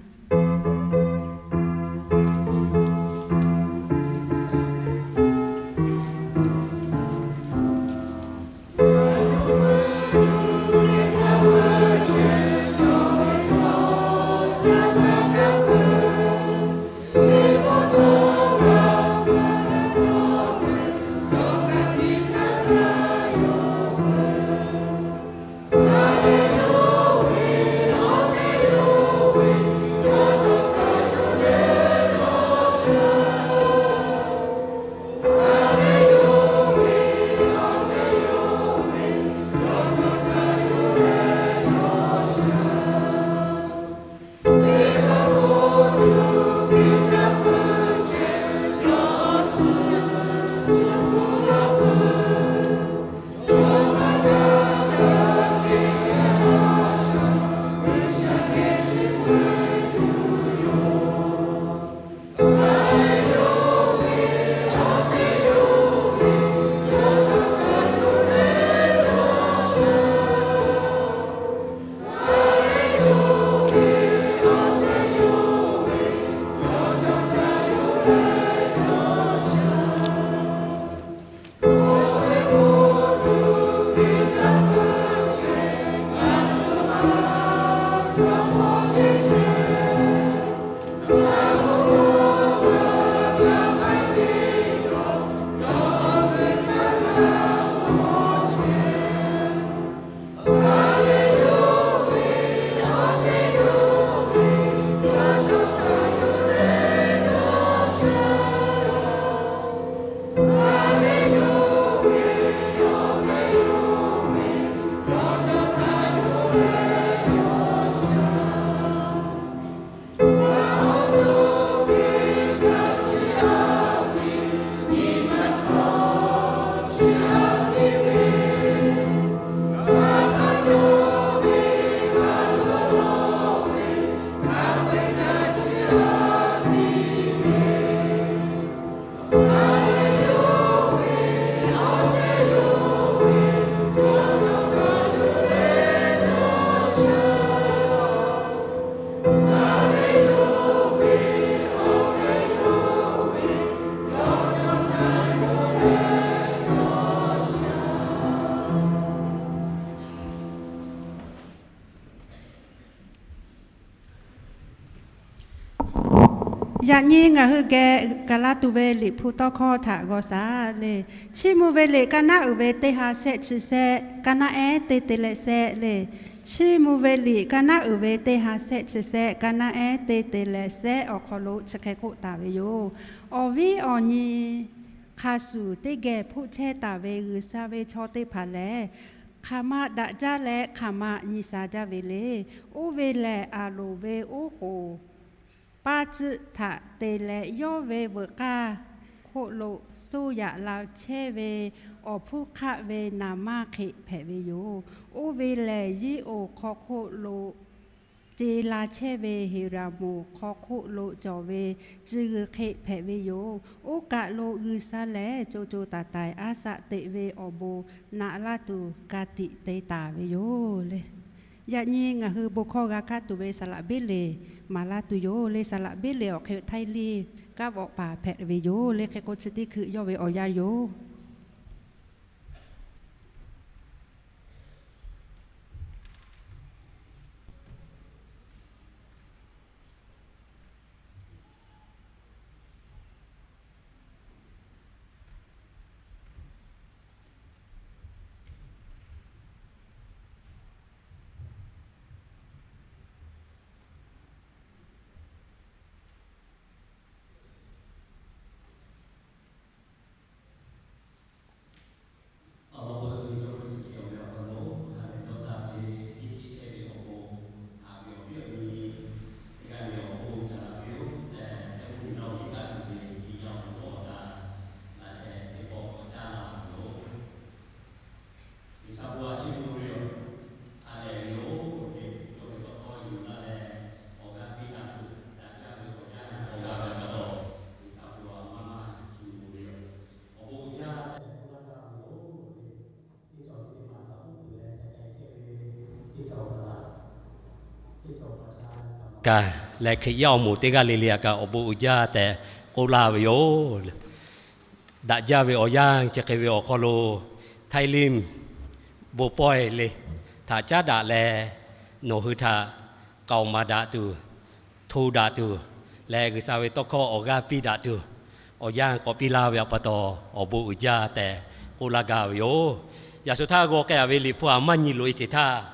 Yaꞈ nyi ngaˬ hui geh gaˬ la tuˬ ve Liꞈ hpu tawˇ hkawˇ htaꞈ g'aw shaˍ le. Chiˇ mvuh ve liꞈ kaˇ naˉ uiˍ ve teˇ ha shehˆ chi shehˆ, kaˇ naˉ ehˉ teˇ te leh shehˆ le. Chiˇ mvuh ve liꞈ kaˇ naˉ uiˍ ve teˇ ha shehˆ chi shehˆ, kaˇ naˉ ehˉ teˇ te leh shehˆ awˬ hk'aw lo chi hk'e k'oˆ taˍ ve yoˬ. Awˬ viˉ awˬ nyi hk'a shuˍ teˇ geh hpoˆ chehˇ taˍ ve G'uiˬsha ve chaw teˇ hpaˍ lehˬ, hk'aˬ ma daꞈ jaˇ leh hk'aˬ ma nyi sha jaˇ ve le. Oˇ ve lehˬ, aˬ loˍ ve oˉ k'oˍ paˇ tcuhˆ htaꞈ te leh yawˇ ve veuꞈ k'aˇ hk'oˆ lo suh yaꞈ la chehˇ ve awˬ hpfuhˇ hk'aˆ ve naˍ manˇ hk'e hpehꞈ ve yoˬ. Oˇ ve lehˬ, Ziˉonˍ hk'aw hk'oˆ lo ce la chehˇ ve Heˍraˍmonˍ hk'aw hk'oˆ lo cawˬ ve cuˇ g'uiˬ hk'e hpehꞈ ve yoˬ. Oˇ kaˬ lo G'uiˬsha lehˬ, co co taiˍ taiˍ aˉ saꞈ teꞈ ve awˬ bon naꞈ laˇ tuˬ ka tiꞈ te taˍ ve yoˬ le. Yaꞈ nyi ngaˬ hui bon hkawˇ g'a kaˇ tuˬ ve saˍ laꞈ beˉ leˬ maˍ laˇ tuˬ yoˬ le. Saˍ laꞈ beˉ leˬ awˬ hk'e Htaiˇ liˇ kanˉ vawꞈ paˍ hpehꞈ ve yoˬ le. Hk'e k'o, chi teˇ hkui yawˇ ve awˬ yanˇ yoˬ. Awˬ lawn k'o, Jawˇmawˇ Yeˍsuˆ Hkriꞈ awˬ meh awˬ hk'aw lo ha lehˬ dawˇ sha ve, nyiˇ shiˍ chehˇ ve awˬ pon, haꞈ ve awˬ viˉ awˬ nyi teˇ g'aˇ le awˬ bon jaˇ la piˇ-oˆ tehꞈ, teˇ mvuhˇ miˬ la awˬ viˉ kaˆ tuˬ ve Hkriꞈ yaˇ awˬ moˍ lonˉ awˬ g'aˇ laꞈ shehˍ teˇ pawˆ k'awꞈ caˇ la ve yoˬ. G'uiˬsha bon htaꞈ chiˇ mvuh ve yoˬ. Ha lehˬ ve yoˬ tehꞈ, yawˇ ve tawˇ hkawˇ yuˬ laˇ leh, awˬ g'aˇ piˇ daꞈ tuˬ, daꞈ jaˇ ve awˬ yanˇ awˬ g'aˇ ve pa taw, G'uiˬsha bon htaꞈ maˇ maˇ chiˇ mvuh ve yoˬ. Awˬ bon uiˍ jaˇ tehꞈ k'oˆ laˇ gaˇ ve yoˬ. Teˇ cawˬ chi teˇ maˬ htaꞈ k'oˆ peuˬ leh sheh k'ai chehˇ ve teˇ cawˬ saˍ laꞈ, teˇ cawˬ pa ca kaꞈ leh Hkriꞈ yaˇ awˬ moˍ teˇ g'aˇ le le htaꞈ kaꞈ awˬ bon uiˍ jaˇ tehꞈ k'oˆ laˇ ve yoˬ. Daꞈ jaˇ ve awˬ yanˇ chi hk'e ve awˬ hk'aw lo, Htaiˇ liˇ bon pawehˇ le htaꞈ caˉ daꞈ leh, nawˬ hui htaꞈ k'aoˍ maˍ daꞈ tuˬ, hto daꞈ tuˬ, leh G'uiˬsha ve tawˇ hkawˇ awˬ g'aˇ piˇ daꞈ tuˬ, awˬ yanˇ k'awꞈ piˇ laˇ ve pa taw, awˬ bon uiˍ jaˇ tehꞈ k'oˆ laˇ gaˇ ve yoˬ. Yaꞈ shuˍ htaˇ g'aw k'ai-a ve Liꞈ hpu htaꞈ maˇ nyi loꞈ-e sheˍ htaˇ,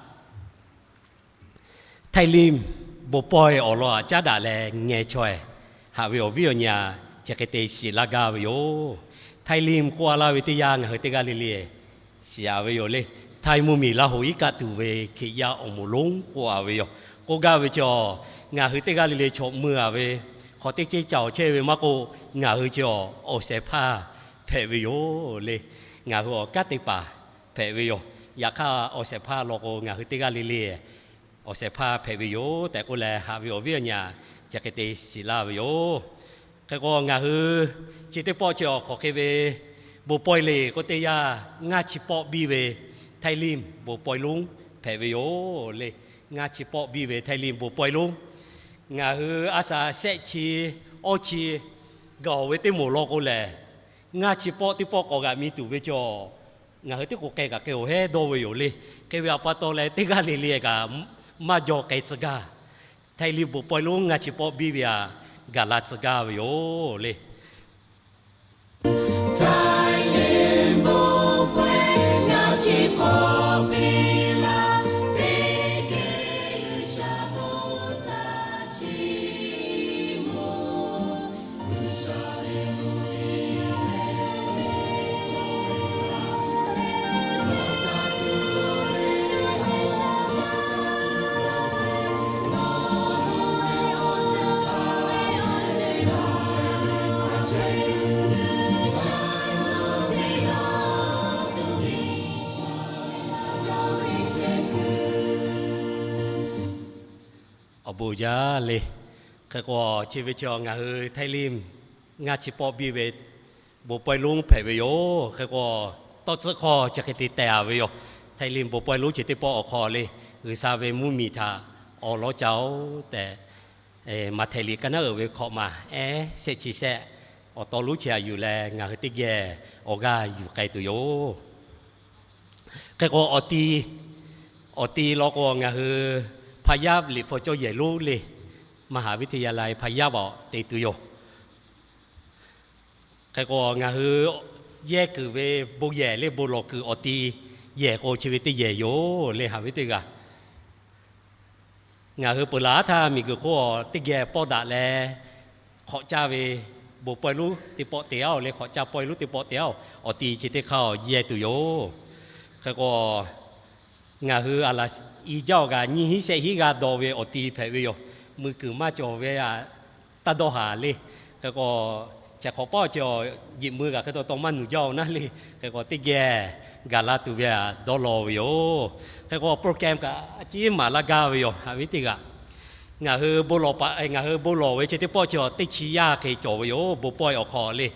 Htaiˇ liˇ bon pawehˇ awˬ lawn htaꞈ caˉ daꞈ leh ngeh chaweh haꞈ ve awˬ viˉ awˬ nyi htaꞈ chi hk'e te shiˍ laˇ gaˇ ve yoˬ. Htaiˇ liˇ k'oˆ-a laˇ ve teˇ yanˇ ngaˬ hui teˇ g'aˇ le le shiˍ-a ve yoˬ le. Htaiˇ mvuhˇmiˬ Laˇ hoꞈ iˉ kaˆ tuˬ ve Hkriꞈ yaˇ awˬ moˍ lonˉ k'oˆ-a ve yoˬ. K'oˆ gaˇ ve chaw, ngaˬ hui teˇ g'aˇ le le chaw mui-a ve hk'aw teˇ ceuˬ cawˬ chehˇ ve maˇ k'oˆ, ngaˬ hui chi awˬ shehˍ hpaˇ hpehꞈ ve yoˬ le. Ngaˬ hui awˬ kanˉ te paˍ hpehꞈ ve yoˬ. Yaꞈ hk'aˇ, awˬ shehˍ hpaˇ law k'o, ngaˬ hui teˇ g'aˇ le le awˬ shehˍ hpaˇ hpehꞈ ve yoˬ tehꞈ k'oˆ leh, haꞈ ve awˬ viˉ awˬ nyi htaꞈ chi hk'e te shiˍ laˇ ve yoˬ. Hk'e k'o, ngaˬ hui chi teˇ pawˆ chi awˬ hk'awꞈ hk'e ve bon pawehˇ le k'oˆ teˇ yanˇ, ngaˇ chi pawˆ biˇ ve Htaiˇ liˇ bon pawehˇ lonˉ hpehꞈ ve yoˬ le. Ngaˇ chi pawˆ biˇ ve Htaiˇ liˇ bon pawehˇ lonˉ, ngaˬ hui a shaꞈ shehˆ chi awˇ chi gaˬ-oˬ ve teˇ moˍ law k'o lehˬ, ngaˇ chi pawˆ teˇ pawˆ k'awꞈ g'aꞈ mi tuˬ ve chaw, ngaˬ hui teˇ k'o k'ai kaꞈ k'ai-oˬ heˉ dawˇ ve yoˬ le. Hk'e ve awˬ pa taw leh, teˇ g'aˇ le le kaꞈ maˇ jaw k'ai tcuh gaˇ. Htaiˇ liˇ bon pawehˇ lonˉ ngaˇ chi pawˆ biˇ ve htaꞈ gaˬ la tcuh gaˇ ve yoˬ le. Awˬ bon jaˇ le. Hk'e k'o, chi ve chi ngaˬ hui Htaiˇ liˇ ngaˇ chi pawˆ biˇ ve bon pawehˇ lonˉ hpehꞈ ve yoˬ. Hk'e k'o, tawˇ tcuhˆ hkawˇ chi hk'e te teh-a ve yoˬ. Htaiˇ liˇ bon pawehˇ lonˉ chi teˇ pawˆ awˬ hk'aw le, G'uiˬsha ve mvuhˇmiˬ htaꞈ awˬ lawn ca-oˬ tehꞈ, Maꞈhtehˍ liꞈ ka naˉ uiˍ ve hkawꞈ maˬ ehˉ shehˆ chi shehˆ awˬ taw lonˉ chi htaꞈ yuˬ leh ngaˬ hui teˇ geh awˬ g'aˇ yuˬ k'ai tuˬ yoˬ. Hk'e k'o, awˬ ti, awˬ ti law k'o ngaˬ hui hpaˇ yaˇ liꞈ hpu cawˇ yehˬ lonˉ le, มหาวิทยาลัยพายัพ awˬ te tuˬ yoˬ. Hk'e k'o, ngaˬ hui yehˇ kuiˬ ve bon yehˬ le, bon lawˬ kuiˬ awˬ ti yehˬ k'o chi ve teˇ yehˬ yoˬ le, haꞈ ve teˇ g'aˇ. Ngaˬ hui peuˬ laˬ aˉ htaˇ miˬguiˬ hk'oˆ teˇ geh pawˆ daꞈ leh, hk'awꞈ caˇ ve bon pawehˇ lonˉ teˇ pawˆ te-a-oˬ le, hk'awꞈ caˇ pawehˇ lonˉ teˇ pawˆ te-a-oˬ, awˬ ti chi teˇ hk'aˇ-oˬ yehˇ tuˬ yoˬ. Hk'e k'o, ngaˬ hui a laˬ i jaˇ-oˬ kaꞈ nyiˇ hinˉ shehˆ hinˉ g'aˇ dawˬ ve awˬ ti hpehꞈ ve yoˬ. Mui kuiˬ maˇ cawˬ ve a, a dawˇ haˍ le. Hk'e k'o, chi hk'awꞈ pawˆ chi a, jiꞈ mui kaꞈ hk'e taw taw maˇ nuˬ jaˇ-oˬ naˉ le. Hk'e k'o, teˇ geh gaˬ la tuˬ ve htaꞈ dawˇ law ve yoˬ. Hk'e k'o, program kaꞈ a ciˉ maˍ laˇ gaˇ ve yoˬ. Haꞈ ve teˇ g'aˇ, ngaˬ hui bon lawˬ paˍ, ngaˬ hui bon lawˬ ve chi teˇ pawˆ chi a teˇ chi yaˇ hk'e cawˬ ve yoˬ. Bon pawehˇ awˬ hk'aw le,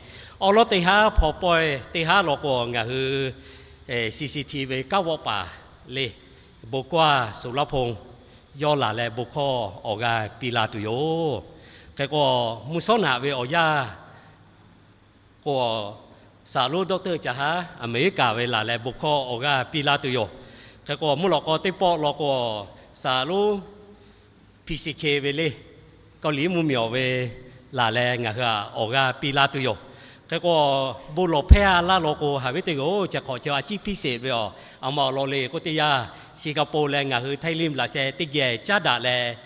awˬ lawn teˇ haˉ hpaw pawehˇ teˇ haˉ law k'o, ngaˬ hui C C T V ve kanˉ vawˆ paˍ le, bon kawˇ a Suˍ laˇ hponˇ yawˇ laˬ leh bon hkawˇ awˬ g'aˇ piˇ la tuˬ yoˬ. Hk'e k'o, mvuhˇ shawˉ naꞈ ve awˬ yanˇ k'o, Saˍ lonˉ Doctor Caˍ haˉ Aˍmeˍriˆkaˍ ve laˬ leh bon hkawˇ awˬ g'aˇ piˇ laˇ tuˬ yoˬ. Hk'e k'o, mvuhˇ lawꞈ k'aw teˇ pawˆ law k'o, Saˍ lonˉ P C K ve le, Kawˇliˍ mvuhˇmiˬ awˬ ve laˬ leh ngaˬ hui htaꞈ awˬ g'aˇ piˇ laˇ tuˬ yoˬ. Hk'e k'o, bon lawˬ hpehˇ a laˇ law k'o, haꞈ ve teˇ g'aˇ-oˬ, chi hk'awꞈ chi a ciˉ piˇ sheˍ ve yoˬ. A ma awˬ lawn le k'oˆ teˇ yanˇ, Singapore leh ngaˬ hui Thailand laꞈ sheh teˇ geh caˉ daꞈ leh,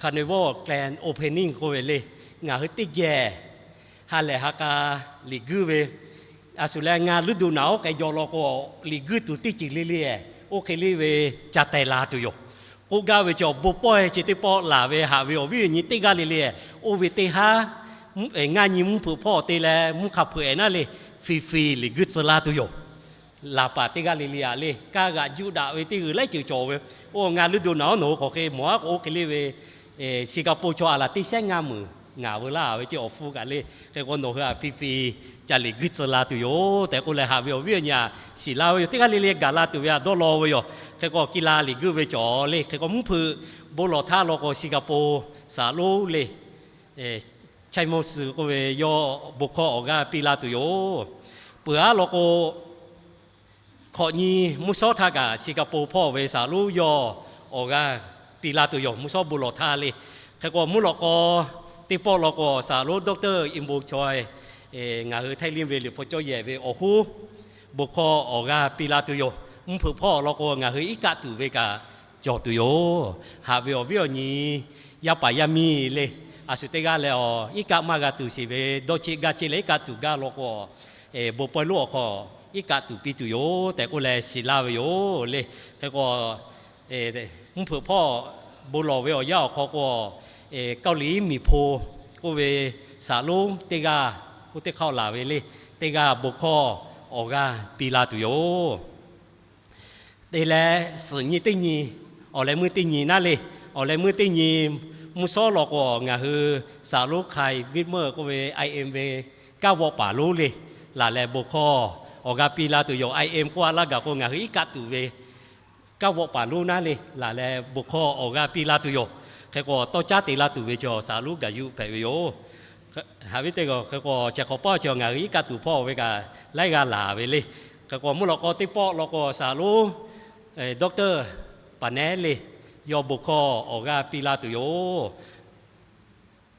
Carnival grand opening k'oˆ ve le, ngaˬ hui teˇ geh ha lehˬ ha k'a liꞈ guiˇ ve, a shu leh ngaˬ luˇ duˬ naˬ oˉ k'ai jaw law k'o, liꞈ guiˇ tuˬ teˇ ceuˬ le le, oˇ hk'e le ve ca teh la tuˬ yoˬ. K'oˆ gaˇ ve chi awˬ bon pawehˇ chi teˇ pawˆ laˬ ve haꞈ ve awˬ viˉ awˬ nyi teˇ g'aˇ le le, oˇ ve teˇ haˉ ngaˇ nyi mvuhˇ hpeuꞈ hpawˇ te leh mvuhˇ hk'a hpeuꞈ-ehˍ naˉ le, fiˍ fiˍ liꞈ guiˇ tcuh la tuˬ yoˬ. Laˬ paˍ teˇ g'aˇ le le aꞈ le, kaˇ g'aꞈ juˆ daꞈ ve teˇ g'uiˬ laiˉ ceuˬ cawˬ ve, oˇ ngaˬ luˇ duˬ naˬ oˉ nawˬ hui hk'aˬ hk'e mawˬ a k'o, oˇ hk'e le ve Singapore chaw a laˬ teˇ shehnˉ ngaˇ meunˍ ngaˬ veu laˇ ve ceˇ awˬ hpfuhˇ kaꞈ le. Hk'e k'o, nawˬ hui htaꞈ fiˍ fiˍ ca liꞈ guiˇ tcuh la tuˬ yoˬ tehꞈ k'oˆ leh, haꞈ ve awˬ viˉ awˬ nyi htaꞈ shiˍ laˇ ve yoˬ. Teˇ g'aˇ le le gaˬ la tuˬ ve htaꞈ dawˇ law ve yoˬ. Hk'e k'o, kiˇ la liꞈ guiˇ ve cawˬ le. Hk'e k'o, mvuhˇ hpeuꞈ bon lawˬ htaˇ law k'o, Singapore Saˍ lonˉ le, Chai Mawˇ Suh k'oˆ ve yawˇ bon hkawˇ awˬ g'aˇ piˇ la tuˬ yoˬ. Peuˬ aˉ law k'o, hkawꞈ nyi mvuhˇ shawˉ htaˇ kaꞈ Singapore hpawˇ ve Saˍ lonˉ yawˇ awˬ g'aˇ piˇ la tuˬ yoˬ, mvuhˇ shawˉ bon lawˬ htaˇ le. Hk'e k'o, mvuhˇ lawꞈ k'aw teˇ pawˆ law k'o, Saˍ lonˉ Doctor In Bo Choi, ngaˬ hui Thailand ve liꞈ hpu cawˇ yehˬ ve awˬ hoˉ, bon hkawˇ awˬ g'aˇ piˇ la tuˬ yoˬ. Mvuhˇ hpeuꞈ hpawˇ law k'o, ngaˬ hui iˉ kaˆ tuˬ ve kaꞈ cawˬ tuˬ yoˬ. Haꞈ ve awˬ viˉ awˬ nyi yaˇ paˍ yaˇ miˇ le, a shu teˇ g'aˇ leh awˬ iˉ kaˆ maˇ g'a tuˬ sheˍ ve, dawˇ cheˆ gaˇ cheˆ leh iˉ kaˆ tuˬ gaˇ law k'o, bon pawehˇ lonˉ awˬ hk'aw iˉ kaˆ tuˬ piˇ tuˬ yoˬ tehꞈ k'oˆ leh shiˍ laˇ ve yoˬ le. Hk'e k'o, mvuhˇ hpeuꞈ hpawˇ bon lawˬ ve awˬ yanˇ awˬ hk'aw k'o, Kawˇliˍ miˬ hpo k'oˆ ve Saˍ lonˉ teˇ g'aˇ, oˇ teˇ hk'aˇ laˬ ve le, teˇ g'aˇ bon hkawˇ awˬ g'aˇ piˇ la tuˬ yoˬ. Te leh suhˍ nyi teˇ nyi, awˬ leh meuˇ teˇ nyi naˉ le, awˬ leh meuˇ teˇ nyi mvuhˇ shawˉ law k'o, ngaˬ hui Saˍ lonˉ Khai Viˉ meuˇ k'oˆ ve I M ve kanˉ vawˆ paˍ lonˉ le, laˬ leh bon hkawˇ awˬ g'aˇ piˇ la tuˬ yoˬ. I M k'oˆ a laˇ gaˬ k'o, ngaˬ hui iˉ kaˆ tuˬ ve kanˉ vawˆ paˍ lonˉ naˉ le, laˬ leh bon hkawˇ awˬ g'aˇ piˇ la tuˬ yoˬ. Hk'e k'o, tawˇ caˉ te laˇ tuˬ ve chaw Saˍ lonˉ Gaˬ yuˆ hpehꞈ ve yoˬ. Haꞈ ve teˇ g'aˇ, hk'e k'o, chi hk'awꞈ pawˆ chaw ngaˬ hui iˉ kaˆ tuˬ hpawˇ ve kaꞈ laiˉ g'aˇ laˬ ve le. Hk'e k'o, mvuhˇ lawꞈ k'aw teˇ pawˆ law k'o, Saˍ lonˉ Doctor Paˍnehˉ le, yawˇ bon hkawˇ awˬ g'aˇ piˇ la tuˬ yoˬ.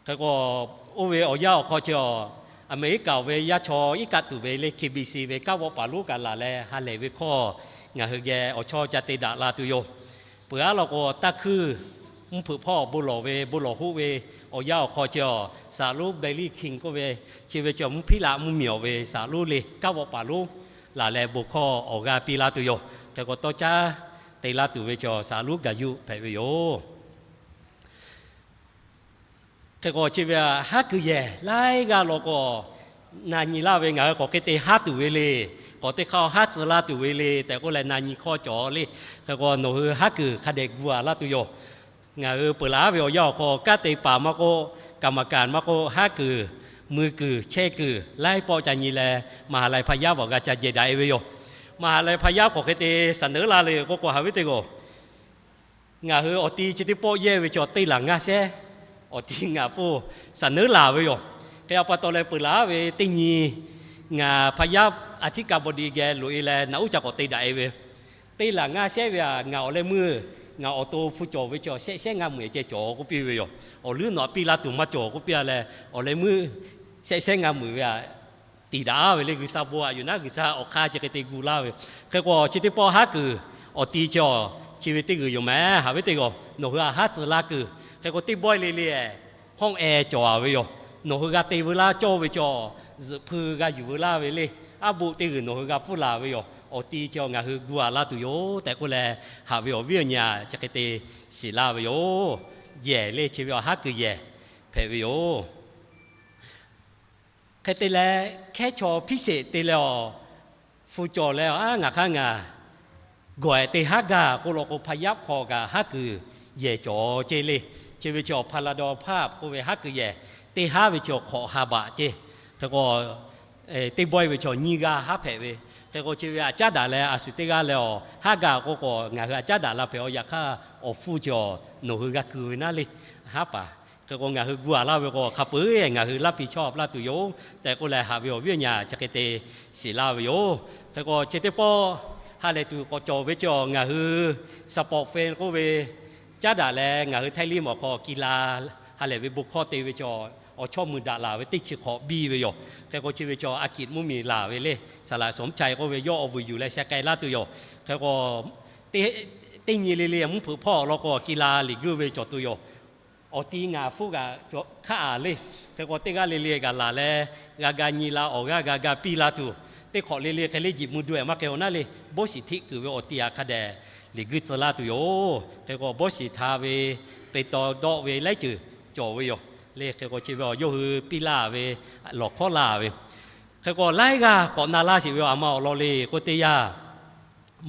Hk'e k'o, oˇ ve awˬ yanˇ awˬ hk'aw chi a, Aˍmeˍriˆkaˍ ve yaˇ chaw iˉ kaˆ tuˬ ve le, K B C ve kanˉ vawˆ paˍ lonˉ kaꞈ laˬ leh ha lehˬ ve hkawˇ ngaˬ hui geh awˬ chawˇ ca te daꞈ la tuˬ yoˬ. Peuˬ aˉ law k'o, taˇ hkuiˇ mvuhˇ hpeuꞈ hpawˇ bon lawˬ ve bon lawˬ hoˆ ve awˬ yanˇ awˬ hk'aw chi a, Saˍ lonˉ Billy King k'oˆ ve, chi ve chi mvuhˇ hpiˉ laꞈ mvuhˇ miˬ awˬ ve Saˍ lonˉ le, kanˉ vawˆ paˍ lonˉ laˬ leh bon hkawˇ awˬ g'aˇ piˇ laˇ tuˬ yoˬ. Hk'e k'o, tawˇ caˉ te laˇ tuˬ ve chi a, Saˍ lonˉ Gaˬ yuˆ hpehꞈ ve yoˬ. Hk'e k'o, chi ve haˉ kuiˬ yehˬ laiˉ g'aˇ law k'o, na nyi laˇ ve ngaˬ hui k'awꞈ hk'e te haˉ tuˬ ve le, k'awꞈ teˇ hk'aˇ haˉ tcuh laˇ tuˬ ve le tehꞈ k'oˆ leh na nyi hkawˇ cawˬ le. Hk'e k'o, nawˬ hui haˉ kuiˬ hk'a dehꞈ gu a laˇ tuˬ yoˬ. Ngaˬ hui peuˬ laˬ ve awˬ yanˇ awˬ hk'aw, kanˉ te paˍ maˇ k'oˆ, กรรมการ maˇ k'oˆ, haˉ kuiˬ, mui kuiˬ, chehˇ kuiˬ laiˉ pawˆ ca nyi leh, มหาลัยพะเยา awˬ g'a ca jehˬ daꞈ e ve yoˬ. มหาลัยพะเยา k'awꞈ hk'e te shaˍ neunˉ la le k'oˆ k'o, haꞈ ve teˇ g'aˇ, ngaˬ hui awˬ ti chi teˇ pawˆ yehˇ ve chaw teˇ laˬ ngaˇ shehˉ awˬ ti ngaˬ pfuhˇ shaˍ neunˉ laˬ ve yoˬ. Hk'e a pa taw leh peuˬ laˬ ve teˇ nyi ngaˬ พะเยา อธิการบดี geh loꞈ e leh naꞈ uˉ ca k'awꞈ te daꞈ e ve, teˇ laˬ ngaˇ shehˉ ve a, ngaˬ awˬ leh meuˇ ngaˬ awˬ to hpu cawˬ ve chaw shehˆ shehˉ ngaˇ meuꞈ ceh cawˬ k'oˆ piˇ ve yoˬ. Awˬ leuˉ nawˬ htaꞈ piˇ laˇ tuˬ maˇ cawˬ k'oˆ piˇ a leh, awˬ leh meuˇ shehˆ shehˉ ngaˇ meuꞈ ve a, tiˍ daꞈ ve le. G'uiˬsha bon aꞈ yuˬ naˉ G'uiˬsha awˬ hk'aˇ chi hk'e te gu laˇ ve. Hk'e k'o, chi teˇ pawˆ haˉ kuiˬ awˬ ti chi a, chi ve teˇ g'uiˬ yoˬ mehˍ. Haꞈ ve teˇ g'aˇ, nawˬ hui a haˉ tcuh laˇ kuiˬ. Hk'e k'o, teˇ bawehˇ le le hawˉ-ehˍ cawˬ a ve yoˬ. Nawˬ hui g'a te veu laˇ cawˇ ve chaw, zuhꞈ hpui g'a yuˬ veu laˇ ve le. Aˉ boˆ teˇ g'uiˬ nawˬ hui g'a pfuhˇ laˬ ve yoˬ. Awˬ ti chi a ngaˬ hui gu a laˇ tuˬ yoˬ tehꞈ k'oˆ leh, haꞈ ve awˬ viˉ awˬ nyi a chi hk'e te shiˍ laˇ ve yoˬ. Yehˬ le, chi ve a haˉ kuiˬ yehˬ hpehꞈ ve yoˬ. Hk'e te leh, hkehˉ chaw hpiˇ sheˍ te leh awˬ hpu cawˬ leh, a, ngaˬ hk'aˇ ngaˬ gawˬ ehˍ te haˉ gaˇ k'oˆ law k'o, hpa yaˇ hk'aw kaꞈ haˉ kuiˬ yehˬ cawˬ ceˇ le. Chi ve chaw hpa la daw hpaˇ k'oˆ ve haˉ kuiˬ yehˬ, teˇ haˉ ve chaw hk'awꞈ ha baꞈ ceˇ. Hk'e k'o, teˇ bawehˇ ve chaw nyiˇ g'aˇ haˉ hpehꞈ ve. Hk'e k'o, chi ve aꞈ caˉ daꞈ leh a shu teˇ g'aˇ leh awˬ haˉ gaˇ k'oˆ k'o, ngaˬ hui aꞈ caˉ daꞈ la hpehꞈ awˬ yaꞈ hk'aˇ, awˬ hpu chaw nawˬ hui g'a ku ve naˉ le, haˉ paˍ. Hk'e k'o, ngaˬ hui gu aꞈ laˇ ve k'o, hk'a peu-eˬ ngaˬ hui laˇ piˇ chawˇ a laˇ tuˬ yoˬ tehꞈ k'oˆ leh, haꞈ ve awˬ viˉ awˬ nyi chi hk'e te shiˍ laˇ ve yoˬ. Hk'e k'o, chi teˇ pawˆ ha lehˬ tuˬ k'awꞈ cawˬ ve chaw ngaˬ hui Spokane k'oˆ ve caˉ daꞈ leh, ngaˬ hui Htaiˇ liˇ mawˬ hk'aw ki la ha lehˬ ve bon hkawˇ te ve chaw, awˬ chawˇ mui daꞈ laˬ ve teˇ chi hk'awꞈ biˇ ve yoˬ. Hk'e k'o, chi ve chaw a kiꞈ mvuhˇ miˬ laˬ ve le, saˍ laꞈ shawˍ mvuhˇ cha k'oˆ ve yawˇ awˬ vuiˬ yuˬ leh sheh k'ai laˇ tuˬ yoˬ. Hk'e k'o, teˇ nyi le le mvuhˇ hpeuꞈ hpawˇ awˬ lawn k'o, ki la liꞈ guiˇ ve cawˬ tuˬ yoˬ. Awˬ ti ngaˬ hpfuhˇ kaꞈ hk'aˆ a le. Hk'e k'o, teˇ g'aˇ le le kaꞈ laˬ leh, g'a ga nyi la, awˬ g'aˇ g'a ga piˇ la tuˬ, teˇ hk'awꞈ le le hk'e le jiꞈ mui do ehˍ maˇ k'ai-o naˉ le, bawˇ shiˍ hteˆ kuiˬ ve awˬ ti aꞈ hk'a dehꞈ liꞈ guiˇ tcuh laˇ tuˬ yoˬ. Hk'e k'o, bawˇ shiˍ hta ve, pe taw dawˆ ve laiˉ ceuˬ cawˬ ve yoˬ le. Hk'e k'o, chi ve awˬ yawˇ hui piˇ laˇ ve, lawˬ hkawˉ laˇ ve. Hk'e k'o, laiˉ g'aˇ k'awꞈ na laˇ sheˍ ve yoˬ. A ma awˬ lawn le k'oˆ teˇ yanˇ,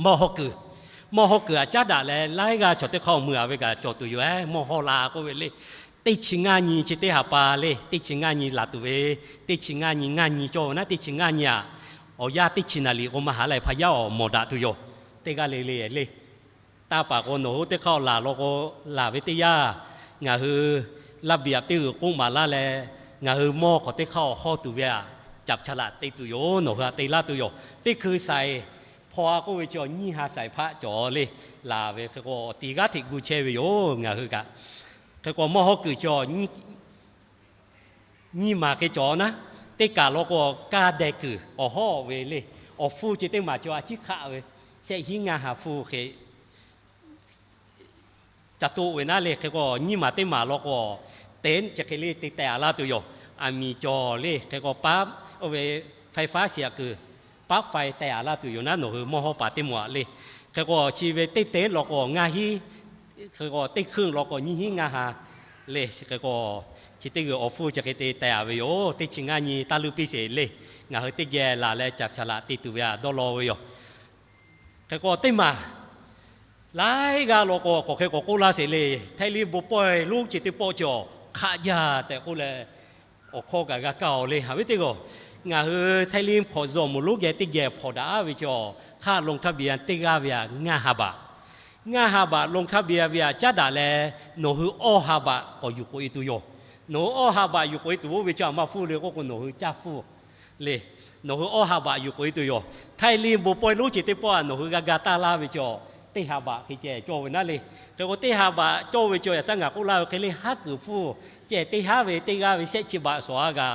mawˇ hawˇ kuiˬ, mawˇ hawˇ kuiˬ aꞈ caˉ daꞈ leh, laiˉ g'aˇ chaw teˇ hk'aˇ mui a ve kaꞈ cawˬ tuˬ yoˬ. Mawˇ hawˇ la k'oˆ ve le, teˇ chi ngaˇ nyi chi teˇ ha pa le, teˇ chi ngaˇ nyi laˬ tuˬ ve, teˇ chi ngaˇ nyi ngaˇ nyi cawˇ ve naˉ, teˇ chi ngaˇ nyi aꞈ, awˬ yanˇ teˇ chi naˍ liꞈ k'o maˇ haꞈ leh hpaˇ yaˇ awˬ mawˬ daꞈ tuˬ yoˬ. Teˇ g'aˇ le le le, taˇ paˍ k'o nawˬ hui teˇ hk'aˇ laˬ law k'o, laˬ ve teˇ yanˇ, ngaˬ hui laˇ biˬ aꞈ teˇ g'uiˬ k'oˆ maˍ laˇ leh, ngaˬ hui mawˇ hk'awꞈ teˇ hk'aˇ awˬ hawˇ tuˬ ve aꞈ caꞈ chaꞈ laꞈ te tuˬ yoˬ. Nawˬ hui aꞈ te laˇ tuˬ yoˬ. Teˇ hkui saiˍ hpaw a k'oˆ ve chaw nyiˇ ha saiˍ hpaˆ cawˬ le, laˬ ve. Hk'e k'o, awˬ ti g'aˇ hteꞈ gu chehˇ ve yoˬ. Ngaˬ hui kaꞈ, hk'e k'o, mawˇ hawˇ kuiˬ chaw nyiˇ maˬ hk'e cawˬ naˉ, teˇ kaˬ law k'o, kaˇ deh kuiˬ awˬ hawˉ ve le. Awˬ hpfuhˇ chi teˇ maˬ chaw a ciˉ hk'aˆ ve, shehˆ hiˉ ngaˇ ha hpfuhˇ hk'e ca toˆ ve naˉ le. Hk'e k'o, nyiˇ maˬ teˇ maˬ law k'o, teˇ chi hk'e le te tehˬ a laˇ tuˬ yoˬ. Aˬ miˍ cawˬ le. Hk'e k'o, paˉ oˇ ve faiˉ faˉ shiˍ aꞈ kuiˬ, paˉ faiˉ tehˬ a laˇ tuˬ yoˬ naˉ, nawˬ hui mawˇ hawˇ paˍ teˇ maˬ aꞈ le. Hk'e k'o, chi ve teˇ teˇ law k'o ngaˇ hiˉ, hk'e k'o, teˇ hkeuˆ law k'o nyiˇ hiˉ ngaˇ ha le. Hk'e k'o, chi teˇ g'uiˬ awˬ hpfuhˇ chi hk'e te tehˬ a ve yoˬ. Teˇ chi ngaˇ nyi taˇ luˇ piˇ sheˍ le. Ngaˬ hui teˇ geh laˬ leh caꞈ chaꞈ laꞈ te tuˬ ve aꞈ dawˇ law ve yoˬ. Hk'e k'o, teˇ maˬ laiˉ g'aˇ law k'o, k'awꞈ hk'e k'awꞈ k'oˆ laˇ sheˍ le. Htaiˇ liˇ bon pawehˇ lonˉ ceuˬ teˇ pawˆ cawˬ hk'aˆ jaˇ tehꞈ k'oˆ leh, awˬ hkawˇ kaꞈ g'a kaˇ-oˬ le. Haꞈ ve teˇ g'aˇ, ngaˬ hui Htaiˇ liˇ hk'awꞈ zuhˬ moˍ lonˉ geh teˇ geh hpawnˬ daꞈ aˉ ve cawˬ hk'aˆ ลงทะเบียน teˇ g'aˇ ve aꞈ ngaˇ ha baꞈ. Ngaˇ ha baꞈ ลงทะเบียน ve aꞈ caˉ daꞈ leh, nawˬ hui awˇ ha baꞈ k'awꞈ yuˬ k'oꞈ e tuˬ yoˬ. Nawˬ hui awˇ ha baꞈ yuˬ k'oꞈ e tuˬ oˇ ve cawˬ a maˇ hpfuhˇ le k'oˆ k'o, nawˬ hui caˇ hpfuhˇ le. Nawˬ hui awˇ ha baꞈ yuˬ k'oꞈ e tuˬ yoˬ. Htaiˇ liˇ bon pawehˇ lonˉ ceuˬ teˇ pawˆ aꞈ nawˬ hui g'a ga taˇ laˇ ve cawˬ, teˇ ha baꞈ hk'e ceh cawˇ ve naˉ le. Hk'e k'o, teˇ ha baꞈ cawˇ ve cawˬ yaꞈ htaˇ ngaˬ k'oˆ laˇ ve hk'e le, haˉ kuiˬ hpfuhˇ ceh teˇ haˉ ve teˇ g'aˇ ve shehˆ chi baꞈ shawˍ a g'a,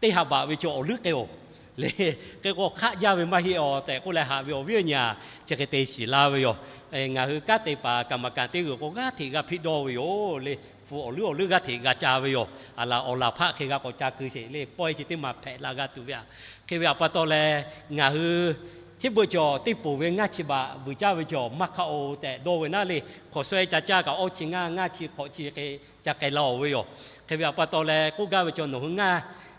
teˇ ha baꞈ ve cawˬ awˬ leuˉ k'ai-oˬ le. Hk'e k'o, hk'aˆ jaˇ ve maˇ heˆ-oˬ tehꞈ k'oˆ leh, haꞈ ve awˬ viˉ awˬ nyi aꞈ chi hk'e te shiˍ laˇ ve yoˬ. Ngaˬ hui kanˉ te paˍ kaˍ maˍ kaˍ teˇ g'uiˬ k'o, g'aˇ hteꞈ g'a hpiˇ dawˇ ve yoˬ le. Hpu awˬ leuˉ awˬ leuˉ g'aˇ hteꞈ g'a ca ve yoˬ. Aˬ laˬ awˬ laˬ hpaˆ hk'e g'a k'awꞈ ca keu sheˍ le. Pawehˇ chi teˇ maˬ hpehꞈ la g'a tuˬ ve aꞈ. Hk'e ve aꞈ pa taw leh, ngaˬ hui chi beuꞈ cawˬ teˇ poˬ ve ngaˇ chi baꞈ vuiˬ caˇ ve cawˬ maˇ hk'aˆ-oˬ tehꞈ dawˇ ve naˉ le. Hk'awꞈ shawehˇ ca caˇ kaꞈ awˇ chi ngaˇ, ngaˇ chi hk'awꞈ chi hk'e ca k'ai la-oˬ ve yoˬ. Hk'e ve aꞈ pa taw leh, k'oˆ gaˇ ve cawˬ nawˬ hui ngaˇ,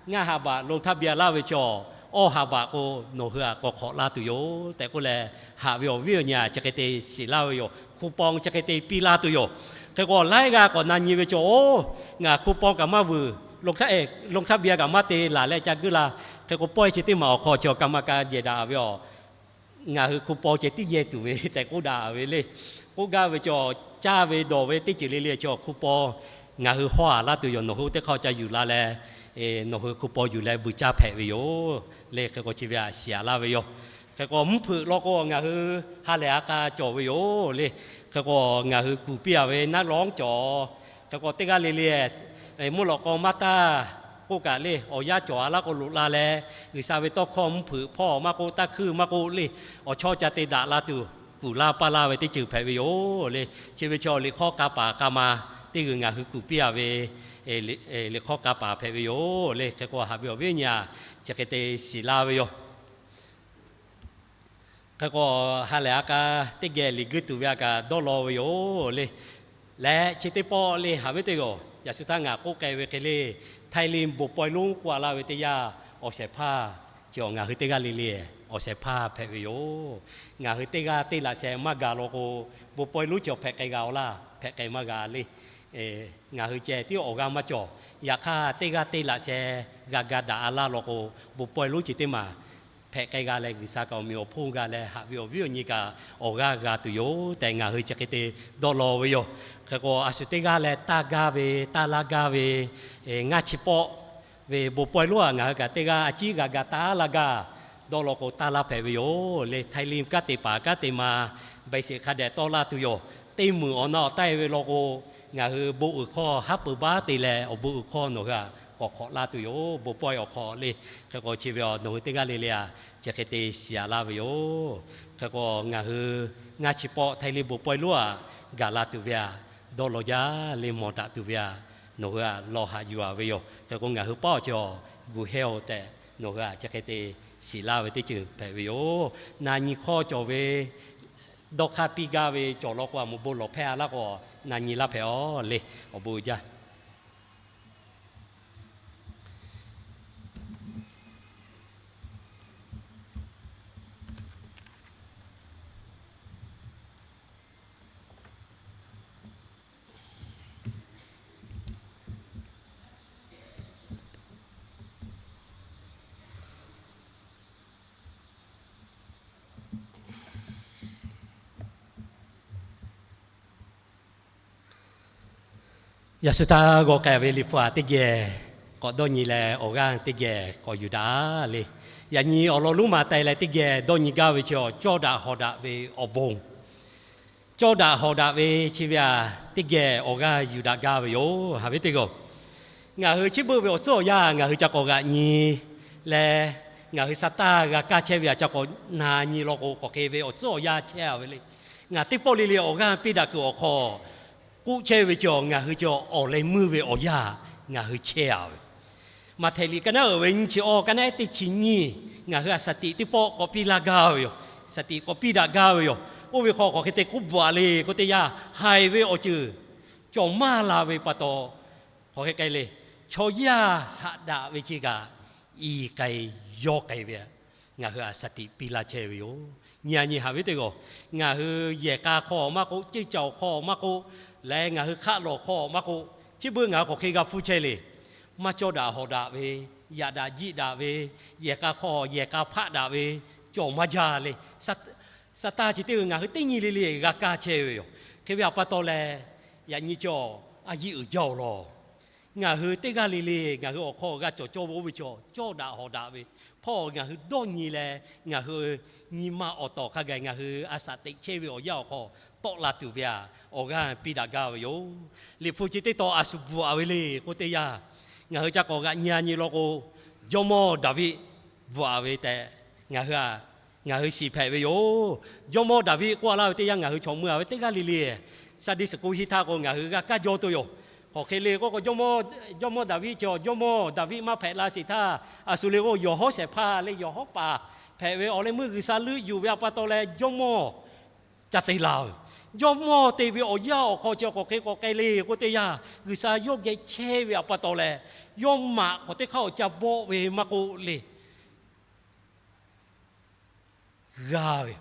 ngaˇ ha baꞈ ลงทะเบียน laˇ ve cawˬ, awˇ ha baꞈ k'o nawˬ hui aꞈ k'awꞈ hk'awꞈ la tuˬ yoˬ tehꞈ k'oˆ leh, haꞈ ve awˬ viˉ awˬ nyi aꞈ chi hk'e te shiˍ laˇ ve yoˬ. Coupon chi hk'e te piˇ laˇ tuˬ yoˬ. Hk'e k'o, laiˉ g'aˇ k'awꞈ na nyi ve cawˬ, oˬ, ngaˬ coupon kaꞈ maˇ vuiˬ, ลงทะเบียน kaꞈ maˇ te laˬ leh ca guiˇ la. Hk'e k'o, pawehˇ chi teˇ maˬ awˬ hk'aw cawˬ kaˍ maˍ kaˍ jehˬ daꞈ ve yoˬ. Ngaˬ hui coupon ceh tiˉ yehˇ tuˬ ve tehꞈ k'oˆ daꞈ ve le. K'oˆ gaˇ ve cawˬ, caˇ ve dawˬ ve teˇ ceuˬ le le cawˬ coupon ngaˬ hui hawˇ a laˇ tuˬ yoˬ. Nawˬ hui teˇ hk'aˇ ca yuˬ la leh, nawˬ hui coupon yuˬ leh vuiˬ caˇ hpehꞈ ve yoˬ le. Hk'e k'o, chi ve aꞈ shiˍ a laˇ ve yoˬ. Hk'e k'o, mvuhˇ hpeuꞈ law k'o ngaˬ hui ha lehˬ a k'a cawˬ ve yoˬ le. Hk'e k'o, ngaˬ hui kuˬ piˇ a ve naˉ lawˉ cawˬ. Hk'e k'o, teˇ g'aˇ le le mvuhˇ lawꞈ k'aw maˇ taˇ k'oˆ kaꞈ le, awˬ yanˇ cawˬ a laˇ k'o loꞈ la leh, G'uiˬsha ve tawˇ hkawˇ mvuhˇ hpeuꞈ hpawˇ maˇ k'oˆ, taˇ hkuiˇ maˇ k'oˆ le, awˬ chawˇ ca te daꞈ la tuˬ kuˬ laˇ paˇ laˇ ve teˇ ceuˬ hpehꞈ ve yoˬ le. Chi ve chaw liꞈ hk'awˇ k'a paˍ k'a ma teˇ g'uiˬ ngaˬ hui kuˬ piˇ a ve liꞈ hk'awˇ k'a paˍ hpehꞈ ve yoˬ le. Hk'e k'o, haꞈ ve awˬ viˉ awˬ nyi aꞈ chi hk'e te shiˍ laˇ ve yoˬ. Hk'e k'o, ha lehˬ a k'a teˇ geh liꞈ guiˇ tuˬ ve a kaꞈ dawˇ law ve yoˬ le. Leh chi teˇ pawˆ le, haꞈ ve teˇ g'aˇ Yaꞈ shu htaˇ ngaˬ k'oˆ k'ai ve hk'e le, Htaiˇ liˇ bon pawehˇ lonˉ k'oˆ a laˇ ve teˇ yanˇ, awˬ shehˍ hpaˇ chi awˬ ngaˬ hui teˇ g'aˇ le le awˬ shehˍ hpaˇ hpehꞈ ve yoˬ. Ngaˬ hui teˇ g'aˇ teˇ laꞈ sheh maˇ gaˬ law k'o, bon pawehˇ lonˉ chi awˬ hpehꞈ k'ai g'a-oˬ laˇ, hpehꞈ k'ai maˇ g'a le. Ngaˬ hui ceh tiˉ awˬ g'aˇ maˇ cawˬ. Yaꞈ hk'aˇ, teˇ g'aˇ teˇ laꞈ sheh g'a ga daꞈ a laˇ law k'o, bon pawehˇ lonˉ chi teˇ maˬ hpehꞈ k'ai g'a leh, G'uiˬsha kaꞈ awˬ meꞈ awˬ hponˇ g'a leh, haꞈ ve awˬ viˉ awˬ nyi kaꞈ awˬ g'aˇ g'a tuˬ yoˬ tehꞈ, ngaˬ hui chi hk'e te dawˇ law ve yoˬ. Hk'e k'o, a shu teˇ g'aˇ leh taˇ gaˇ ve, taˇ laˇ gaˇ ve, ngaˇ chi pawˆ ve bon pawehˇ lonˉ aꞈ ngaˬ hui kaꞈ teˇ g'aˇ a ciˉ g'a ga taˇ laˇ gaˇ. Dawˇ law k'o, taˇ laˇ hpehꞈ ve yoˬ le. Htaiˇ liˇ kanˉ te paˍ kanˉ te ma baiˬ sheˍ hk'a dehꞈ tawˆ laˇ tuˬ yoˬ. Teˇ meunˍ awˬ na awˬ taˇ e ve law k'o, ngaˬ hui bon uiˍ hkawˇ haˉ peuˬ baˉ te leh, awˬ bon uiˍ hkawˇ nawˬ hui aꞈ k'awꞈ hk'awꞈ laˇ tuˬ yoˬ. Bon pawehˇ awˬ hk'awꞈ le. Hk'e k'o, chi ve awˬ nawˬ hui teˇ g'aˇ le le aꞈ chi hk'e te shiˍ aꞈ laˇ ve yoˬ. Hk'e k'o, ngaˬ hui ngaˇ chi pawˆ Htaiˇ liˇ bon pawehˇ lonˉ aꞈ gaˬ la tuˬ ve aꞈ dawˇ law jaˇ le. Mawˬ daꞈ tuˬ ve aꞈ nawˬ hui aꞈ lawˬ haꞈ yuˬ a ve yoˬ. Hk'e k'o, ngaˬ hui paˉ awˬ cawˬ guˬ hehnˇ-oˬ tehꞈ nawˬ hui aꞈ chi hk'e te shiˍ laˇ ve teˇ ceuˬ hpehꞈ ve yoˬ. Na nyi hkawˇ cawˬ ve dawˇ hk'aˇ piˇ gaˇ ve cawˬ law k'o, aˬ moˍ bon lawˬ hpehˇ a laˇ k'o, na nyi laˇ hpehꞈ-oˬ le. Awˬ bon uiˍ jaˇ. Yaꞈ shu htaˇ g'aw k'ai ve Liꞈ hpu aꞈ teˇ geh k'awꞈ dawˇ nyi leh, awˬ g'aˇ teˇ geh k'awꞈ yuˬ daꞈ le. Yaꞈ nyi awˬ lawn lonˉ ma taiˍ leh teˇ geh dawˇ nyi gaˇ ve chi awˬ cawˇ daꞈ hawˍ daꞈ ve awˬ bon. Cawˇ daꞈ hawˍ daꞈ ve chi ve aꞈ teˇ geh awˬ g'aˇ yuˬ daꞈ gaˇ ve yoˬ. Haꞈ ve teˇ g'aˇ, ngaˬ hui chi beuˆ ve awˬ tcuhˉ awˬ yanˇ ngaˬ hui ca k'awꞈ g'aꞈ nyi leh, ngaˬ hui sa taˇ g'a kaˇ chehˇ ve aꞈ ca k'awꞈ na nyi law k'o, k'awꞈ hk'e ve awˬ tcuhˉ awˬ yanˇ chehˇ a ve le. Ngaˬ teˇ pawˆ le le awˬ g'aˇ piˇ daꞈ kuiˬ awˬ hk'aw k'oˆ chehˇ ve chi awˬ ngaˬ hui chi awˬ leh meuˇ ve awˬ yanˇ ngaˬ hui chehˇ a ve. Maꞈhtehˍ liꞈ ka naˉ uiˍ ve nyiˇ chi awˇ, ka naˉ ehˉ teˇ chi nyiˇ, ngaˬ hui aꞈ shaˍ tiꞈ teˇ pawˆ k'awꞈ piˇ laˇ gaˇ ve yoˬ. Shaˍ tiꞈ k'awꞈ piˇ daꞈ gaˇ ve yoˬ. Oˇ ve hk'aw k'awꞈ hk'e te k'oˆ bvuhꞈ a le k'oˆ teˇ yanˇ, haiˬ ve awˬ ceuˬ cawˬ maˇ la ve pa taw, k'awꞈ hk'e k'ai le, chaw yaˇ haꞈ daꞈ ve chi kaꞈ i k'ai yawˇ k'ai ve aꞈ, ngaˬ hui aꞈ shaˍ tiꞈ piˇ laˇ chehˇ ve yoˬ. Nyi a nyi haꞈ ve teˇ g'aˇ, ngaˬ hui yehˬ k'a hk'aw maˇ k'oˆ, ceˇ cawˬ hk'aw maˇ k'oˆ, leh ngaˬ hui hk'aˆ lawˬ hk'aw maˇ k'oˆ, chi beuˆ ngaˬ hui k'awꞈ hk'e g'a hpuˇ chehˇ le. Maˇ cawˇ daꞈ hawˍ daꞈ ve, yaꞈ daꞈ jiˆ daꞈ ve, yehˬ k'a hk'aw yehˬ k'a hpaˆ daꞈ ve cawˬ maˇ jaˇ le. Sa taˇ chi teˇ g'aˇ ngaˬ hui teˇ nyi le le g'a kaˇ chehˇ ve yoˬ. Hk'e ve aꞈ pa taw leh, yaꞈ nyi cawˬ a yiˇ uiˍ jaˇ awˬ lawn. Ngaˬ hui teˇ g'aˇ le le ngaˬ hui awˬ hk'aw g'a cawˬ cawˇ ve oˇ ve cawˬ cawˇ daꞈ hawˍ daꞈ ve hpawˇ ngaˬ hui dawˇ nyi leh, ngaˬ hui nyi ma awˬ tawˍ hk'a gaˬ ngaˬ hui aꞈ shaˍ teꞈ chehˇ ve awˬ yanˇ awˬ hk'aw tawˆ la tuˬ ve aꞈ awˬ g'aˇ piˇ daꞈ gaˇ ve yoˬ. Liꞈ hpu chi teˇ tawn a shu bvuhꞈ a ve le k'oˆ teˇ yanˇ, ngaˬ hui ca k'awꞈ g'aꞈ nyi a nyi law k'o, Jawˇmawˇ Daˍviˆ bvuhꞈ a ve tehꞈ ngaˬ hui aꞈ ngaˬ hui shiˍ hpehꞈ ve yoˬ. Jawˇmawˇ Daˍviˆ k'oˆ a laˇ ve teˇ yanˇ ngaˬ hui chaw mui a ve teˇ g'aˇ le le Sunday school hiˇ htaˇ k'o ngaˬ hui g'a kaˇ jaw tuˬ yoˬ. Hk'aˬ hk'e le k'oˆ k'o, Jawˇmawˇ Daˍviˆ cawˬ, Jawˇmawˇ Daˍviˆ maˇ hpehꞈ la sheˍ htaˇ, a shu le k'o yawˬ hawˉ shehˍ hpaˇ le, yawˬ hawˉ paˍ hpehꞈ ve awˬ leh meuˇ G'uiˬsha leuˆ yuˬ ve aꞈ pa taw leh Jawˇmawˇ ca te la ve. Jawˇmawˇ te ve awˬ yanˇ awˬ hk'aw chi k'awꞈ hk'e k'awꞈ k'ai le k'oˆ teˇ yanˇ, G'uiˬsha yawˇ geh chehˇ ve aꞈ pa taw leh, yawˇ maꞈ k'awꞈ teˇ hk'aˇ awˬ ca bawˆ ve maˇ k'oˆ le, g'a ve.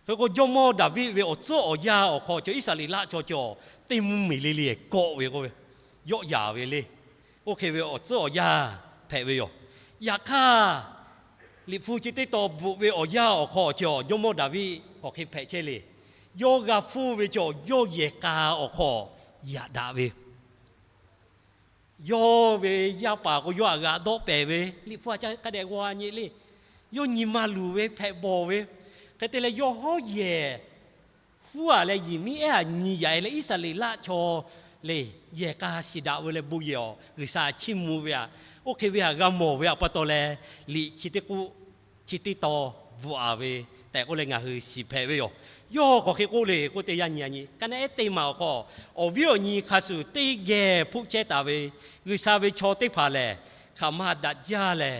Hk'e k'o, Jawˇmawˇ Daˍviˆ ve awˬ tcuhˉ awˬ yanˇ awˬ hk'aw cawˬ Iˉsaˍreˍlaˆ chaw cawˬ teˇ mvuhˇmiˬ le le kawˆ ve k'oˆ ve, yawˆ yaˍ ve le. Oˇ hk'e ve awˬ tcuhˉ awˬ yanˇ hpehꞈ ve yoˬ. Yaꞈ hk'aˇ, Liꞈ hpu chi teˇ tawn bvuhꞈ ve awˬ yanˇ awˬ hk'aw cawˬ Jawˇmawˇ Daˍviˆ k'awꞈ hk'e hpehꞈ chehˇ le. Yawˇ g'a hpfuhˇ ve cawˬ yawˇ yehˬ k'a awˬ hk'aw yaꞈ daꞈ ve yawˇ ve yaˇ paˍ k'o yawˇ aꞈ g'aꞈ dawˆ pehˍ ve, Liꞈ hpu aꞈ ca hk'a dehꞈ g'aw nyi le. Yawˇ nyi ma luˬ ve hpehꞈ bawˬ ve, hk'e te leh yawˇ hawˉ yehˬ huˉ aꞈ leh Yiˍmiˉehˉ aꞈ nyi yaꞈ e leh Iˉsaˍreˍlaˆ chaw le yehˬ k'a shiˍ daꞈ ve leh bon yehˬ awˬ G'uiˬsha chiˇ mvuh ve aꞈ, oˇ hk'e ve aꞈ g'a mawˬ ve aꞈ pa taw leh, Liꞈ chi teˇ k'oˆ chi teˇ tawn bvuhꞈ a ve tehꞈ k'oˆ leh ngaˬ hui shiˍ hpehꞈ ve yoˬ. Yawˇ k'awꞈ hk'e k'oˆ le k'oˆ teˇ yanˇ nyi a nyi, ka naˆ ehˉ teˇ maˬ awˬ hk'aw, awˬ viˉ awˬ nyi hk'a shuˍ teˇ geh hpuˆ chehˇ taˍ ve G'uiˬsha ve chaw teˇ hpaˍ lehˬ, hk'aˬ ma daꞈ jaˇ leh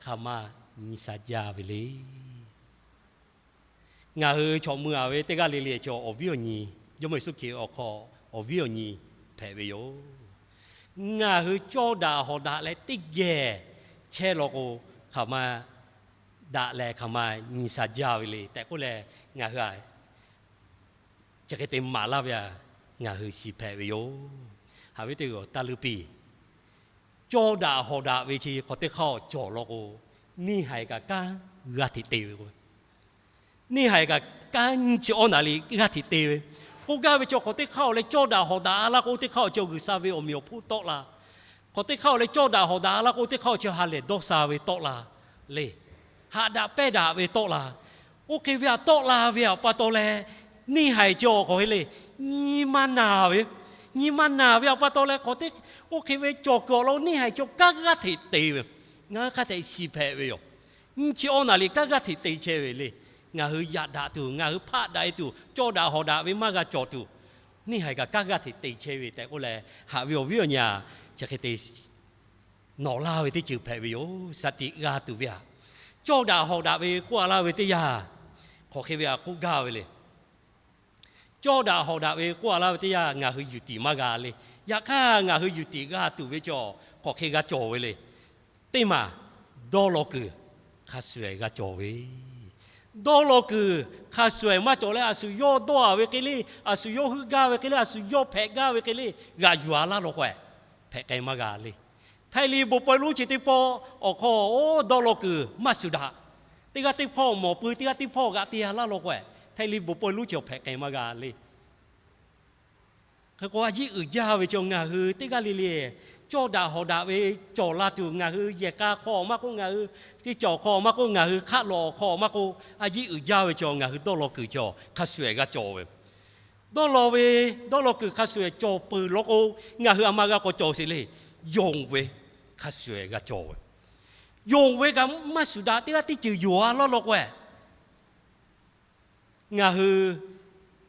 hk'aˬ ma nyi sha jaˇ ve le. Ngaˬ hui chaw mui a ve teˇ g'aˇ le le cawˬ awˬ viˉ awˬ nyi, Jawˇmawˇ Yeˍsuˆ Hkriꞈ awˬ hk'aw awˬ viˉ awˬ nyi hpehꞈ ve yoˬ. Ngaˬ hui cawˇ daꞈ hawˍ daꞈ leh teˇ geh chehˇ law k'o, hk'aˬ ma daꞈ leh hk'aˬ ma nyi sha jaˇ ve le tehꞈ k'oˆ leh, ngaˬ hui a chi hk'e te maˍ laˇ ve a, ngaˬ hui shiˍ hpehꞈ ve yoˬ. Haꞈ ve teˇ g'aˇ taˇ leuˉ piˇ. Cawˇ daꞈ hawˍ daꞈ ve chi hk'aw teˇ hk'aˇ cawˬ law k'o, neˇ haiˬ kaꞈ kanˉ g'aˇ hteꞈ te ve k'o, neˇ haiˬ kaꞈ kanˉ nyiˇ chi awˇ naˍ riˍ g'aˇ hteꞈ te ve. K'oˆ gaˇ ve chi hk'aw teˇ hk'aˇ awˬ leh cawˇ daꞈ hawˍ daꞈ a laˇ k'o, teˇ hk'aˇ awˬ chi G'uiˬsha ve awˬ meꞈ awˬ hponˇ tawˆ la. Hk'aw teˇ hk'aˇ awˬ leh cawˇ daꞈ hawˍ daꞈ a laˇ k'o, teˇ hk'aˇ awˬ chi ha lehˬ dawˇ sha ve tawˆ la le. Haꞈ daꞈ pehnˇ daꞈ ve tawˆ la. Oˇ hk'e ve htaꞈ tawˆ la ve awˬ pa taw leh, neˇ haiˬ chi awˬ hk'aw hk'e le, nyi ma naˬ ve, nyi ma naˬ ve awˬ pa taw leh hk'aw teˇ, oˇ hk'e ve cawˬ kuiˬ awˬ lawn neˇ haiˬ chi kanˉ g'aˇ hteꞈ te ve. Ngaˬ hui hk'a hteꞈ shiˍ hpehꞈ ve yoˬ. Nyiˇ chi awˇ naˍ riˍ kanˉ g'aˇ hteꞈ te chehˇ ve le. Ngaˬ hui yaꞈ daꞈ tuˬ, ngaˬ hui hpaˆ daꞈ e tuˬ, cawˇ daꞈ hawˍ daꞈ ve maˇ g'a cawˬ tuˬ, neˇ haiˬ kaꞈ kanˉ g'aˇ hteꞈ te chehˇ ve tehꞈ k'oˆ leh, haꞈ ve awˬ viˉ awˬ nyi a, chi hk'e te nawꞈ laˇ ve teˇ ceuˬ hpehꞈ ve yoˬ. Shaˍ tiꞈ g'a tuˬ ve htaꞈ cawˇ daꞈ hawˍ daꞈ ve k'oˆ a laˇ ve teˇ yanˇ, hk'aˬ hk'e ve htaꞈ k'oˆ gaˇ ve le. Cawˇ daꞈ hawˍ daꞈ ve k'oˆ a laˇ ve teˇ yanˇ, ngaˬ hui yuˬ tiˍ maˇ g'a le. Yaꞈ hk'aˇ, ngaˬ hui yuˬ tiˍ g'a tuˬ ve chaw hk'aˬ hk'e g'a cawˬ ve le. Teˇ maˬ dawˇ law kuiˬ hk'a shuˍ shuˍ g'a cawˬ ve. Dawˇ law kuiˬ hk'a shuˍ shuˍ maˇ cawˬ leh, a shu yawˇ dawˇ a ve hk'e le, a shu yawˇ heuˆ gaˇ ve hk'e le, a shu yawˇ hpehꞈ gaˇ ve hk'e le, g'aꞈ yuˬ a laˇ law k'o, hpehꞈ k'ai maˇ g'a le. Htaiˍ liˍ bon pawehˇ lonˉ chi teˇ pawˆ awˬ hk'aw, oˇ dawˇ law kuiˬ maˇ shuˍ daꞈ. Teˇ g'aˇ teˇ hpawˇ mawˬ pui, teˇ g'aˇ teˇ hpawˇ g'aꞈ te a laˇ law k'o, Htaiˍ liˍ bon pawehˇ lonˉ chi awˬ hpehꞈ k'ai maˇ g'a le. Hk'e k'o, a yiˉ uiˍ jaˇ ve chaw ngaˬ hui teˇ g'aˇ le le, cawˇ daꞈ hawˍ daꞈ ve cawˬ la tuˬ, ngaˬ hui yehˬ k'a hk'aw maˇ k'oˆ, ngaˬ hui teˇ cawˬ hk'aw maˇ k'oˆ, ngaˬ hui hk'aˆ lawˬ awˬ hk'aw maˇ k'oˆ, a yiˉ uiˍ jaˇ ve chaw ngaˬ hui dawˇ law kuiˬ chaw hk'a shuˍ shuˍ g'a cawˬ ve. Dawˇ law ve, dawˇ law kuiˬ hk'a shuˍ shuˍ cawˬ peuˬ law k'o, ngaˬ hui a ma g'a k'awꞈ cawˬ sheˍ le. Yonˍ ve hk'a shuˍ shuˍ g'a cawˬ ve. Yonˍ ve kaꞈ maˇ shuˍ daꞈ, teˇ g'aˇ teˇ ceuˬ yonˍ a laˇ law k'o, ngaˬ hui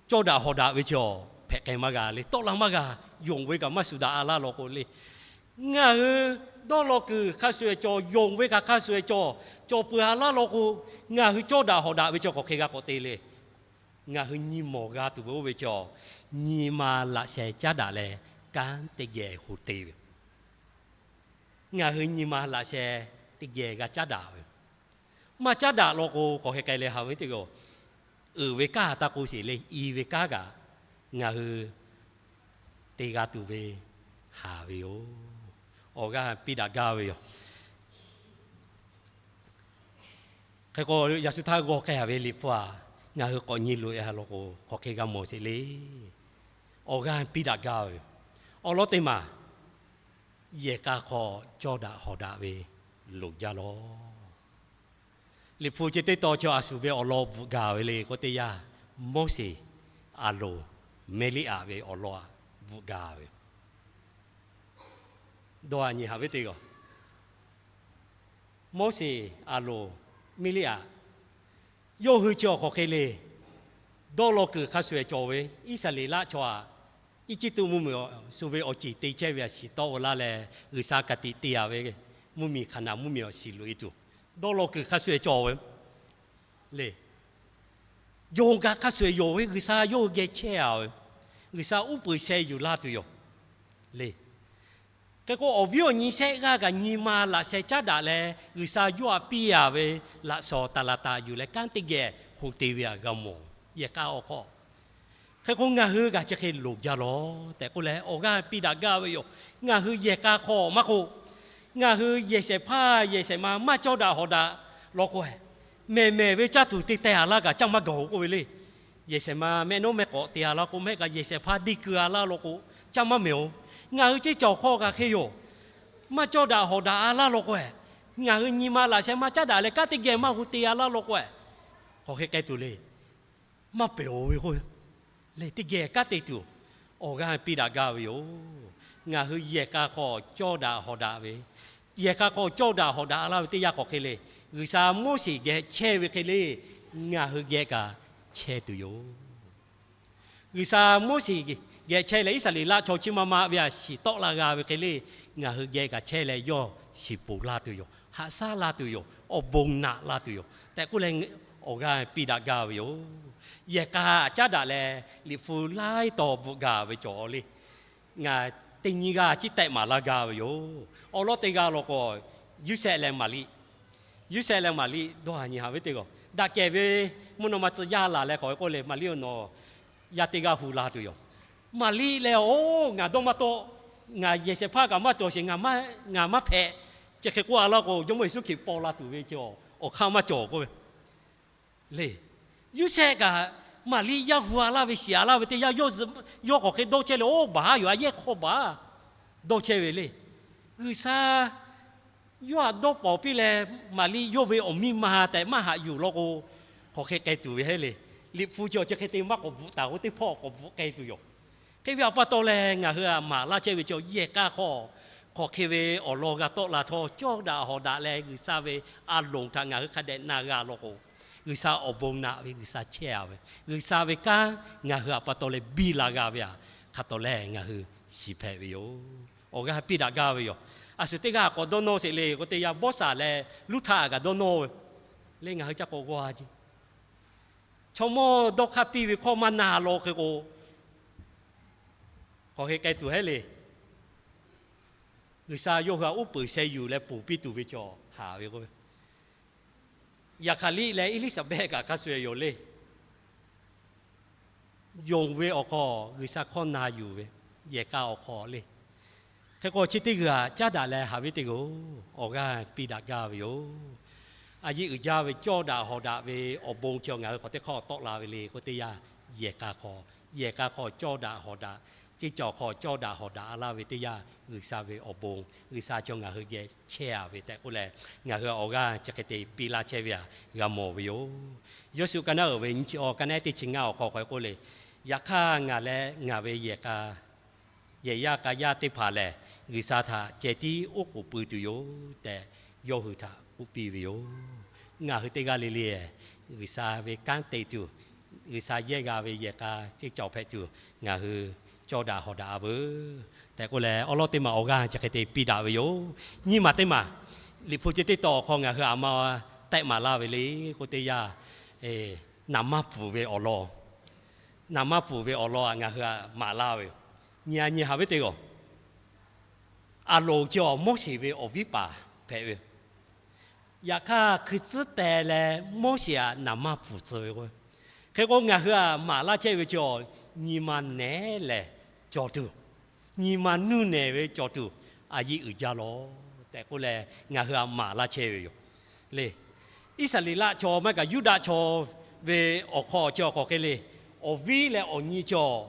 cawˇ daꞈ hawˍ daꞈ ve chaw hpehꞈ k'ai maˇ g'a le. Tawˆ la maˇ g'a. Yonˍ ve kaꞈ maˇ shuˍ daꞈ a laˇ law k'o le. Ngaˬ hui dawˇ law kuiˬ hk'a shuˍ shuˍ cawˬ, yonˍ ve kaꞈ hk'a shuˍ shuˍ cawˬ, cawˬ peuˬ a laˇ law k'o, ngaˬ hui cawˇ daꞈ hawˍ daꞈ ve chaw hk'aˬ hk'e g'a k'awꞈ te le. Ngaˬ hui nyi mawˬ g'a tuˬ ve oˇ ve chaw, nyi ma laꞈ sheh caˉ daꞈ leh kanˉ teˇ geh hoꞈ te ve. Ngaˬ hui nyi ma laꞈ sheh teˇ geh g'a caˉ daꞈ ve. Maˇ caˉ daꞈ law k'o, k'awꞈ hk'e k'ai leh haꞈ ve teˇ g'aˇ, uiˍ ve kanˉ a taˇ k'oˆ sheˍ le, i ve kanˉ kaꞈ ngaˬ hui te g'a tuˬ ve haˍ ve yoˬ. Awˬ g'aˇ piˇ daꞈ gaˇ ve yoˬ. Hk'e k'o, yaꞈ shu htaˇ g'aw k'ai a ve Liꞈ hpu a, ngaˬ hui k'awꞈ nyi loꞈ e a law k'o, k'awꞈ hk'e g'a mawˬ sheˍ le. Awˬ g'aˇ piˇ daꞈ gaˇ ve yoˬ. Awˬ lawn teˇ maˬ, yehˬ k'a hk'aw cawˇ daꞈ hawˍ daꞈ ve loˍ jaˇ lawˬ. Liꞈ hpu chi teˇ tawn chaw a shu ve awˬ lawn bvuhꞈ gaˬ ve le k'oˆ teˇ yanˇ, Moˉseˍ, Aˍronˍ, Meˇliˇaꞈ ve awˬ lawn a bvuhꞈ gaˬ ve. Dawˇ a nyi haꞈ ve teˇ g'aˇ, Moˉseˍ, Aˍronˍ, Meˇliˇaꞈ, yawˇ hui chi awˬ hk'aw hk'e le. Dawˇ law kuiˬ hk'a shuˍ shuˍ cawˬ ve Iˉsaˍreˍlaˆ chaw a, Eˇjiˇtuꞈ mvuhˇmiˬ shu ve awˬ ceˬ te chehˇ ve a shiˍ tawˆ o laˇ leh, G'uiˬsha ka tiꞈ te a ve mvuhˇmiˬ Hkaˍnanˍ mvuhˇmiˬ awˬ shiˍ loꞈ e tuˬ, dawˇ law kuiˬ hk'a shuˍ shuˍ cawˬ ve le. Yonˍ kaꞈ hk'a shuˍ shuˍ yonˍ ve G'uiˬsha yawˇ hui geh chehˇ a ve, G'uiˬsha uˉ peunˍ sheh yuˬ laˇ tuˬ yoˬ le. Hk'e k'o, awˬ viˉ awˬ nyi shehˆ g'aˇ kaꞈ nyi ma laꞈ sheh caˉ daꞈ leh, G'uiˬsha yawˇ htaꞈ piˇ a ve laꞈ shawnˍ taˍ laˍ taˍ yuˬ leh kanˉ teˇ geh hoꞈ te ve htaꞈ g'a mawˬ. Yehˬ k'a awˬ hk'aw hk'e k'o, ngaˬ hui kaꞈ chi hk'e loˍ jaˇ lawˬ tehꞈ k'oˆ leh, awˬ g'aˇ piˇ daꞈ gaˇ ve yoˬ. Ngaˬ hui yehˬ k'a hk'aw maˇ k'oˆ, ngaˬ hui yehˬ shehˍ hpaˇ yehˬ shehˍ ma maˇ cawˇ daꞈ hawˍ daꞈ law k'o, mehˬ mehˬ ve caˇ tuˬ te teh a laˇ kaꞈ caˇ maˇ gaˬ-oˬ k'oˆ ve le. Yehˬ shehˍ ma mehˆ nawˉ mehˆ k'awꞈ te a laˇ k'o, mehˆ kaꞈ yehˬ shehˍ hpaˇ deˇ keu a laˇ law k'o, caˇ maˇ mehˬ-oˬ. Ngaˬ hui ceˇ cawˬ hk'aw kaꞈ hk'e yoˬ. Maˇ cawˇ daꞈ hawˍ daꞈ a laˇ law k'o, ngaˬ hui nyi ma laꞈ sheh maˇ caˉ daꞈ leh kanˉ teˇ geh maˇ hu te a laˇ law k'o, k'awꞈ hk'e k'ai tuˬ le. Maˇ pehˬ-oˬ ve k'o, lehˬ teˇ geh kanˉ te tuˬ awˬ g'aˇ piˇ daꞈ gaˇ ve yoˬ. Ngaˬ hui yehˬ k'a hk'aw cawˇ daꞈ hawˍ daꞈ ve, yehˬ k'a hk'aw cawˇ daꞈ hawˍ daꞈ a laˇ ve teˇ yanˇ k'awꞈ hk'e le, G'uiˬsha Moˉseˍ geh chehˇ ve hk'e le, ngaˬ hui geh kaꞈ chehˇ tuˬ yoˬ. G'uiˬsha Moˉseˍ geh chehˇ leh, Iˉsaˍreˍlaˆ chaw chi ma ma ve a shiˍ tawˆ la g'a ve hk'e le, ngaˬ hui geh kaꞈ chehˇ leh yawˇ shiˍ ponˬ laˇ tuˬ yoˬ. Haꞈ shaˉ laˇ tuˬ yoˬ. Awˬ bon naꞈ laˇ tuˬ yoˬ tehꞈ k'oˆ leh, awˬ g'aˇ piˇ daꞈ gaˇ ve yoˬ. Yehˬ k'a caˉ daꞈ leh, Liꞈ hpu laiˉ taw bvuhꞈ gaˬ ve cawˬ le. Ngaˬ teˇ nyi g'aˇ ciˉ tehˆ maˍ laˇ gaˇ ve yoˬ. Awˬ lawn teˇ g'aˇ law k'o, Yoˇsehꞈ leh Maˍriˆ. Yoˇsehꞈ leh Maˍriˆ dawˇ haˍ nyi haꞈ ve teˇ g'aˇ daꞈ kehˬ ve mvuhˇ naw ma tcuh yaˇ laˬ leh k'awꞈ ve k'oˆ le, Maˍriˆ-oˬ, nawˬ yaˇ teˇ g'aˇ hu la tuˬ yoˬ. Maˍriˆ lehˬ, Oˬ, ngaˬ dawˇ maˇ tawˆ. Ngaˬ yehˬ shehˍ hpaˇ kaꞈ maˇ cawˬ sheˍ, ngaˬ maˇ hpehꞈ. Chi hk'e k'oˆ a laˇ k'o, Jawˇmawˇ Yeˍsuˆ Hkriꞈ paw la tuˬ ve chi awˬ hk'aˇ maˇ cawˬ k'oˆ ve le. Yoˇsehꞈ kaꞈ Maˍriˆ yaˇ hu a laˇ ve shiˍ a laˇ ve teˇ yanˇ, yawˇ k'awꞈ hk'e dawˇ chehˇ le, oˇ baˬ haˉ yoˬ, a yehˇ hk'aw baˬ dawˇ chehˇ ve le. G'uiˬsha yawˇ htaꞈ dawˇ pawnˍ piˇ leh, Maˍriˆ yawˇ ve awˬ miˇ ma tehꞈ maˇ haꞈ yuˬ law k'o, k'awꞈ hk'e k'ai tuˬ ve heˆ le. Liꞈ hpu chi awˬ chi hk'e te maˇ k'awꞈ bvuhꞈ taˍ k'o, teˇ hpawˇ k'awꞈ bvuhꞈ k'ai tuˬ yoˬ. Hk'e ve awˬ pa taw leh, ngaˬ hui htaꞈ maˍ laˇ chehˇ ve chi yehˬ k'a hk'aw, hk'awꞈ hk'e ve awˬ lawn g'a tawˆ la htawˇ, cawˇ daꞈ hawˍ daꞈ leh G'uiˬsha ve a loˍ htaꞈ ngaˬ hui hk'a dehꞈ na g'a law k'o, G'uiˬsha awˬ bon naꞈ ve G'uiˬsha chehˇ a ve, G'uiˬsha ve kanˉ ngaˬ hui awˬ pa taw leh biˇ la g'a ve htaꞈ hk'a taw leh ngaˬ hui shiˍ hpehꞈ ve yoˬ. Awˬ g'aˇ piˇ daꞈ gaˇ ve yoˬ. A shu teˇ g'aˇ k'awꞈ dawˇ nawˇ sheˍ le k'o, teˇ yanˇ Bawˇsaˍ leh Luˇhtaˆ kaꞈ dawˇ nawˇ ve le. Ngaˬ hui ca k'awꞈ g'aw a ce, chaw mawˇ dawˇ hk'aˇ piˇ ve hkawˇ maˇ na law hk'e k'o, k'awꞈ hk'e k'ai tuˬ heˆ le. G'uiˬsha yawˇ hui htaꞈ uˉ peunˍ sheh yuˬ leh ponˬ piˇ tuˬ ve cawˬ haˍ ve k'o, Yaˍhkaˍliˆ leh Eˇliˇsaˍbehˆ kaꞈ hk'a shuˍ yoˬ le. Yonˍ ve awˬ hk'aw G'uiˬsha hkawˇ na yuˬ ve yehˬ k'a awˬ hk'aw le. Hk'e k'o, chi teˇ g'uiˬ htaꞈ caˉ daꞈ leh haꞈ ve teˇ g'aˇ awˬ g'aˇ piˇ daꞈ gaˇ ve yoˬ. A yiˆ uiˍ jaˇ ve cawˇ daꞈ hawˍ daꞈ ve awˬ bon chi ngaˬ hui hk'aw teˇ hk'awˇ tawˆ la ve le k'o, teˇ yanˇ yehˬ k'a hk'aw, yehˬ k'a hk'aw cawˇ daꞈ hawˍ daꞈ, ceˇ cawˬ hk'aw cawˇ daꞈ hawˍ daꞈ a laˇ ve teˇ yanˇ, G'uiˬsha ve awˬ bon, G'uiˬsha chi ngaˬ hui geh chehˇ a ve tehꞈ k'oˆ leh, ngaˬ hui awˬ g'aˇ chi hk'e te piˇ laˇ chehˇ ve htaꞈ g'a mawˬ ve yoˬ. Yawˇshuˆ ka naˉ uiˍ ve nyiˇ chi awˬ ka naˉ teˇ chi ngaˇ awˬ hk'aw hk'aw k'oˆ le, Yaꞈ hk'aˇ ngaˬ leh ngaˬ ve yehˬ k'a, yehˬ yaˇ k'a yaˇ teˇ hpaˍ lehˬ, G'uiˬsha htaꞈ ceh tiˉ oˉ k'oˍ pui tuˬ yoˬ tehꞈ, yawˇ hui htaꞈ k'oˆ piˇ ve yoˬ. Ngaˬ hui teˇ g'aˇ le le G'uiˬsha ve kanˉ te tuˬ, G'uiˬsha yehˇ g'a ve yehˬ k'a ceˇ cawˬ hpehꞈ tuˬ, ngaˬ hui cawˇ daꞈ hawˍ daꞈ a veuˬ tehꞈ k'oˆ leh, awˬ lawn teˇ maˬ awˬ g'aˇ chi hk'e te piˇ daꞈ ve yoˬ. Nyiˇ maˬ teˇ maˬ, Liꞈ hpu chi teˇ taw awˬ hk'aw ngaˬ hui a ma tehˆ maˍ laˇ ve le k'o, teˇ yanˇ naˍ manˇ pfuhˍ ve awˬ lawn, naˍ manˇ pfuhˍ ve awˬ lawn ngaˬ hui htaꞈ maˍ laˇ ve yoˬ. Nyi a nyi haꞈ ve teˇ g'aˇ, Aˍronˍ chi awˬ Moˉseˍ ve awˬ viˉ paˍ hpehꞈ ve yoˬ. Yaꞈ hk'aˇ, hkui tcuhˉ teh leh Moˉseˍ htaꞈ naˍ manˇ pfuhˍ tcuh ve k'o, hk'e k'o ngaˬ hui htaꞈ maˍ laˇ chehˇ ve chi awˬ nyi ma nehˉ lehˍ cawˬ tuˬ, nyi ma nuˇ nehˍ ve cawˬ tuˬ, a yiˆ uiˍ jaˇ lawˬ tehꞈ k'oˆ leh, ngaˬ hui htaꞈ maˍ laˇ chehˇ ve yoˬ le. Iˉsaˍreˍlaˆ chaw maˇ kaꞈ Yuˇdaꞈ chaw ve awˬ hk'aw chi awˬ hk'aw hk'e le, awˬ viˉ leh awˬ nyi chi awˬ,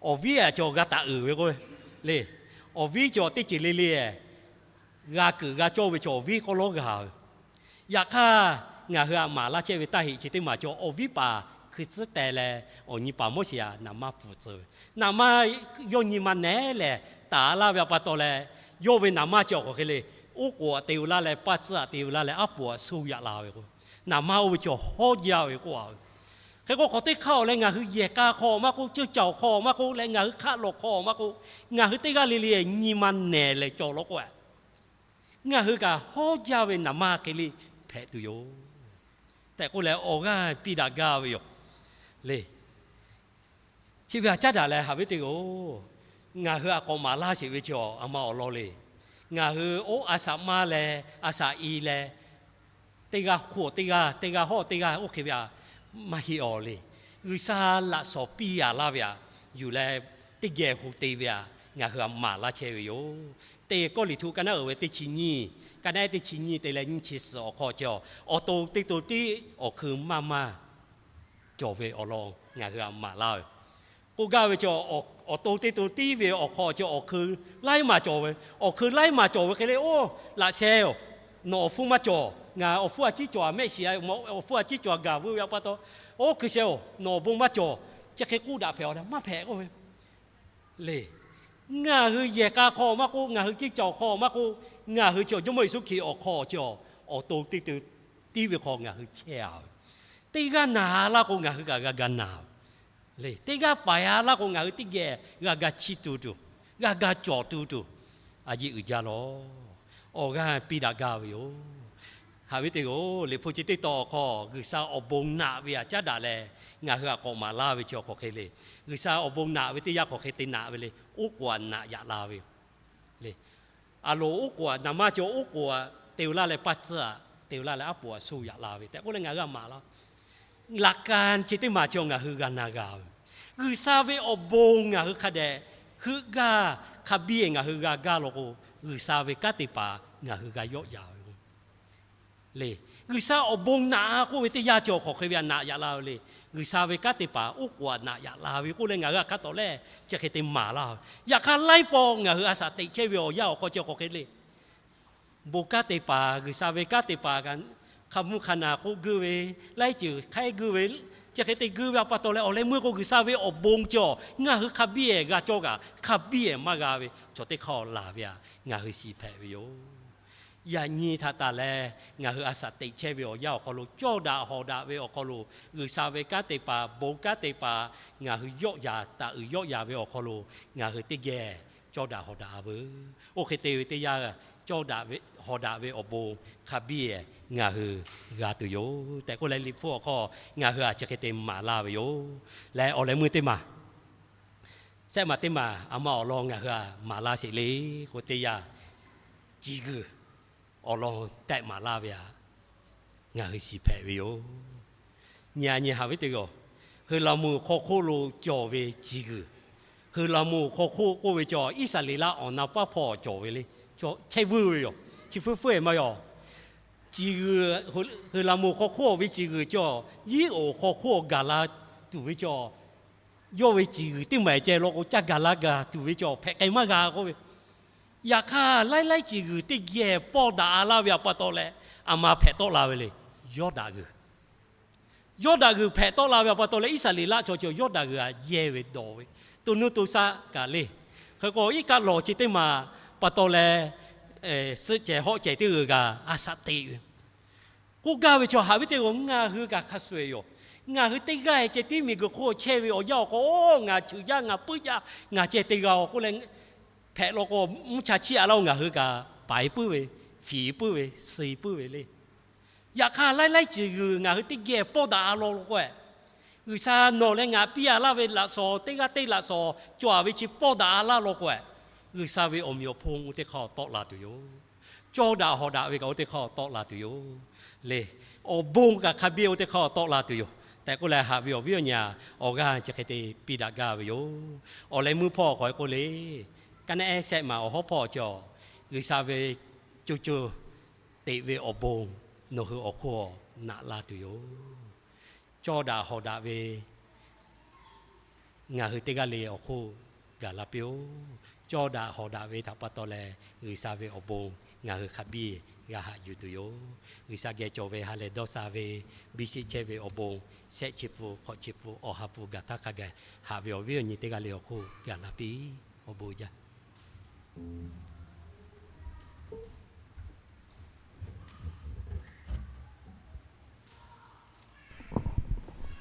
awˬ viˉ a chaw g'a taˍ uiˍ ve k'o le, awˬ viˉ chi awˬ teˇ ceuˬ le le g'a kuiˬ g'a cawˇ ve chaw awˬ viˉ k'awꞈ lawˉ g'a ve. Yaꞈ hk'aˇ, ngaˬ hui htaꞈ maˍ laˇ chehˇ ve taˇ heꞈ chi teˇ maˬ chaw awˬ viˉ paˍ hkui tcuhˉ teh leh, awˬ nyi paˍ Moˉseˍ htaꞈ naˍ manˇ pfuhˍ tcuh ve, naˍ manˇ yawˇ nyi ma nehˉ lehˍ taˍ laˇ ve awˬ pa taw leh, yawˇ ve naˍ manˇ chi awˬ hk'aw hk'e le, oˉ k'oˍ htaꞈ te laˇ leh, paˇ tcuhˇ htaꞈ te laˇ leh, aˉ poꞈ htaꞈ suh yaꞈ la ve k'o, naˍ manˇ oˇ ve chaw hawˉ jaˇ ve k'oˆ a ve. Hk'e k'o, hk'awꞈ teˇ hk'aˇ awˬ leh ngaˬ hui yehˬ k'a hk'aw maˇ k'oˆ, ceuˇ caoˬ hk'aw maˇ k'oˆ leh, ngaˬ hui hk'aˆ lawˬ hk'aw maˇ k'oˆ, ngaˬ hui teˇ g'aˇ le le nyi ma nehˬ lehˍ cawˬ law k'o, ngaˬ hui kaꞈ hawˉ jaˇ ve naˍ manˇ hk'e le hpehꞈ tuˬ yoˬ tehꞈ k'oˆ leh, awˬ g'aˇ piˇ daꞈ gaˇ ve yoˬ le. Chi ve htaꞈ caˉ daꞈ leh haꞈ ve teˇ g'aˇ-oˬ, ngaˬ hui a k'awꞈ maˍ laˇ sheˍ ve chi a ma awˬ lawn le. Ngaˬ hui oˇ a shaꞈ maˇ leh a shaꞈ i leh, teˇ g'aˇ hk'oˆ teˇ g'aˇ, teˇ g'aˇ hawˉ teˇ g'aˇ oˇ hk'e ve htaꞈ maˇ heˆ awˬ le. G'uiˬsha laꞈ shawnˍ piˇ a laˇ ve htaꞈ yuˬ leh, teˇ geh hoꞈ te ve htaꞈ ngaˬ hui htaꞈ maˍ laˇ chehˇ ve yoˬ. Teˇ Kawˇrenˍhtuˆ ka naˉ uiˍ ve teˇ chi nyiˇ, ka naˉ teˇ chi nyiˇ te leh nyiˇ chi suhˍ awˬ hk'aw chi a, awˬ to teˇ to tiˉ awˬ hkui maˇ maˇ cawˬ ve awˬ lawn ngaˬ hui htaꞈ maˍ laˇ ve. K'oˆ gaˇ ve chi, awˬ to teˇ to tiˉ ve awˬ hk'aw chi awˬ hkui laiˉ maˬ cawˬ ve, awˬ hkui laiˉ maˬ cawˬ ve hk'e le, oˇ laꞈ sheh-oˬ, nawˬ awˬ hpfuhˇ maˇ cawˬ, ngaˬ awˬ hpfuhˇ a ciˉ cawˬ a mehˆ shiˍ a, awˬ hpfuhˇ a ciˉ cawˬ a gaˬ vuiˇ ve awˬ pa taw, oˇ hkui sheh-oˬ, nawˬ awˬ bon maˇ cawˬ, chi hk'e k'oˆ daꞈ hpehꞈ a maˇ hpehꞈ k'oˆ ve le. Ngaˬ hui yehˬ k'a hk'aw maˇ k'oˆ, ngaˬ hui ceˇ caoˬ hk'aw maˇ k'oˆ, ngaˬ hui chi Jawˇmawˇ Yeˍsuˆ Hkriꞈ awˬ hk'aw chi awˬ to teˇ to tiˉ ve hk'aw ngaˬ hui chehˇ a ve, teˇ g'aˇ naˬ laˇ k'o ngaˬ hui kaꞈ g'a ga naˬ ve le. Teˇ g'aˇ paiˍ a laˇ k'o ngaˬ hui teˇ geh g'a ga chiˇ tu tuˬ, g'a ga cawˬ tu tuˬ, a yeˇ uiˍ jaˇ lawˬ. Awˬ g'aˇ piˇ daꞈ gaˇ ve yoˬ. Haꞈ ve teˇ g'aˇ-oˬ, Liꞈ hpu chi teˇ tawn awˬ hk'aw G'uiˬsha awˬ bon naꞈ ve htaꞈ caˉ daꞈ leh ngaˬ hui htaꞈ k'awꞈ maˍ laˇ ve chi awˬ hk'aw hk'e le. G'uiˬsha awˬ bon naꞈ ve teˇ yanˇ hk'aw hk'e te naꞈ ve le. Oˉ k'oˍ htaꞈ naꞈ yaꞈ la ve le. A loˍ oˉ k'oˍ htaꞈ naˍ maˇ cawˬ, oˉ k'oˍ htaꞈ te-o laˇ leh paˇ tcuhˇ htaꞈ te-o laˇ leh aˉ poꞈ htaꞈ suh yaꞈ la ve tehꞈ k'oˆ leh ngaˬ hui htaꞈ maˍ laˇ. Laꞈ ka chi teˇ maˬ cawˬ ngaˬ hui g'a na g'a ve, G'uiˬsha ve awˬ bon ngaˬ hui hk'a dehꞈ heuˆ gaˇ hk'a biˇ-ehˍ ngaˬ hui g'a gaˇ law k'o, G'uiˬsha ve kanˉ te paˍ ngaˬ hui g'a yawˆ yaˍ ve le. G'uiˬsha awˬ bon naꞈ k'oˆ ve teˇ yanˇ cawˬ hk'aˬ hk'e ve htaꞈ naꞈ yaꞈ la ve le. G'uiˬsha ve kanˉ te paˍ oˉ k'oˍ htaꞈ naꞈ yaꞈ la ve k'oˆ leh ngaˬ hui htaꞈ hk'a tawˍ lehˬ chi hk'e te maˍ laˇ ve. Yaꞈ hk'aˇ laiˉ pawˆ ngaˬ hui a shaꞈ teꞈ chehˇ ve awˬ yanˇ awˬ hk'aw chi hk'aˬ hk'e le. Bon kanˉ te paˍ, G'uiˬsha ve kanˉ te paˍ kaꞈ hk'a mvuhˇ hk'a naˍ k'oˆ guˇ ve, laiˉ ceuˬ hk'aiˉ guˇ ve, chi hk'e te guˇ ve a pa taw leh awˬ leh meuˇ k'o G'uiˬsha ve awˬ bon cawˬ ngaˬ hui hk'a biˇ-ehˍ g'a cawˇ kaꞈ hk'a biˇ-ehˍ maˇ g'a ve chaw teˇ hk'aˇ laˬ ve htaꞈ ngaˬ hui shiˍ hpehꞈ ve yoˬ. Yaꞈ nyi htaꞈ taˍ leh ngaˬ hui a shaꞈ teꞈ chehˇ ve awˬ yanˇ awˬ hk'aw lo cawˇ daꞈ hawˍ daꞈ ve awˬ hk'aw lo G'uiˬsha ve kanˉ te paˍ, bon kanˉ te paˍ ngaˬ hui yawˆ yaˍ taˍ uiˍ yawˆ yaˍ ve awˬ hk'aw lo ngaˬ hui teˇ geh cawˇ daꞈ hawˍ daꞈ-a veuˬ. Oˇ hk'e te ve teˇ yanˇ cawˇ daꞈ ve hawˍ daꞈ ve awˬ bon hk'a biˇ-ehˍ ngaˬ hui g'a tuˬ yoˬ tehꞈ k'oˆ leh Liꞈ hpu awˬ hk'aw ngaˬ hui a chi hk'e te maˍ laˇ ve yoˬ. Leh awˬ leh meuˇ teˇ maˬ, sehˆ maˬ teˇ maˬ a ma awˬ lawn ngaˬ hui a maˍ laˇ sheˍ le k'o teˇ yanˇ, ciˬ g'uiˬ awˬ lawn tehꞈ maˍ laˇ ve htaꞈ ngaˬ hui shiˍ hpehꞈ ve yoˬ. Nyi a nyi haꞈ ve teˇ g'aˇ, Heuˍlaˍmonˍ hk'aw hk'oˆ lo cawˬ ve ciˬ g'uiˬ. Heuˍlaˍmonˍ hk'aw hk'oˆ k'oˆ ve cawˬ Iˉsaˍreˍlaˆ awˬ na paˉ hpawˇ cawˬ ve le. Chehˇ vuiˇ ve yoˬ. Chi fuiˉ fuiˉ-ehˍ maˇ yaw. Ciˬ g'uiˬ, Heuˍlaˍmonˍ hk'aw hk'oˆ ve ciˬ g'uiˬ cawˬ, Yiˉ-oˍ hk'aw hk'oˆ gaˬ la tuˬ ve cawˬ, yawˇ ve ciˬ g'uiˬ teˇ maˬ ceh law k'o caˇ gaˬ la gaˬ tuˬ ve cawˬ hpehꞈ k'ai maˇ g'a k'oˆ ve. Yaꞈ hk'aˇ laiˉ laiˉ ciˬ g'uiˬ teˇ geh pawˇ daꞈ-a laˇ ve a pa taw leh a ma hpehꞈ tawˆ la ve le. Yawˇdanˍ g'uiˬ, Yawˇdanˍ g'uiˬ hpehꞈ tawˆ la ve a pa taw leh Iˉsaˍreˍlaˆ chaw cawˬ Yawˇdanˍ g'uiˬ htaꞈ yehˇ ve dawˬ ve, to nuˇ to shaˆ kaꞈ le. Hk'e k'o iˉ kaˆ lawˬ chi teˇ maˬ pa taw leh suhˆ cehˬ hawˆ cehˬ teˇ g'uiˬ kaꞈ a shaꞈ teꞈ ve k'oˆ gaˇ ve chaw haꞈ ve teˇ g'aˇ ngaˬ hui kaꞈ hk'a shuˍ-ehˍ yoˬ. Ngaˬ hui teˇ g'aˇ ceh tiˉ miˬguiˬ hk'oˆ chehˇ ve awˬ yanˇ awˬ hk'aw, ngaˬ cheuˬ jaˇ, ngaˬ puiˉ jaˇ, ngaˬ ceh te g'a-oˬ k'oˆ leh hpehꞈ law k'o, mvuhˇ cha chiˇ-a laˇ-oˬ, ngaˬ hui kaꞈ paiˍ puiˉ ve, fiˍ puiˉ ve, suh puiˉ ve le. Yaꞈ hk'aˇ laiˉ laiˉ ciˬ g'uiˬ ngaˬ hui teˇ geh pawˇ daꞈ-a law law k'o-eh, G'uiˬsha nawˬ leh ngaˬ piˇ-a laˇ ve laꞈ shawnˍ teˇ g'aˇ teˇ laꞈ shawnˍ cawˬ-a ve chi pawˇ daꞈ-a laˇ law k'o-eh, G'uiˬsha ve awˬ meꞈ awˬ hponˇ oˇ teˇ hk'aˇ tawˆ la tuˬ yoˬ. Cawˇ daꞈ hawˍ daꞈ ve kaꞈ oˇ teˇ hk'aˇ tawˆ la tuˬ yoˬ. Le, awˬ bon kaꞈ hk'a biˇ oˇ teˇ hk'aˇ tawˆ la tuˬ yoˬ tehꞈ k'oˆ leh haꞈ ve awˬ viˉ awˬ nyi-a, awˬ g'aˇ chi hk'e te piˇ daꞈ gaˇ ve yoˬ. Awˬ leh meuˇ hpawˇ k'awꞈ-e k'oˆ le, kaˇ naˆ-ehˉ sehˆ maˬ awˬ hawˉ hpawˇ cawˬ, G'uiˬsha ve co co teꞈ ve awˬ bon nawˬ hui awˬ hk'oˆ naꞈ la tuˬ yoˬ. Cawˇ daꞈ hawˍ daꞈ ve ngaˬ hui teˇ g'aˇ le awˬ hk'oˆ gaˬ la piˇ-oˆ. Cawˇ daꞈ hawˍ daꞈ ve htaꞈ pa taw leh G'uiˬsha ve awˬ bon ngaˬ hui hk'a biˇ g'a haꞈ yuˬ tuˬ yoˬ. G'uiˬsha geh cawˬ ve ha lehˬ dawˇ sha ve biˇ sheˆ chehˇ ve awˬ bon, shehˆ chi pfuhˍ, hk'awꞈ chi pfuhˍ, awˬ ha hpu gaˬ htaˇ hk'a gaˬ haꞈ ve awˬ viˉ awˬ nyi teˇ g'aˇ le awˬ hk'oˆ gaˬ la piˇ. Awˬ bon jaˇ.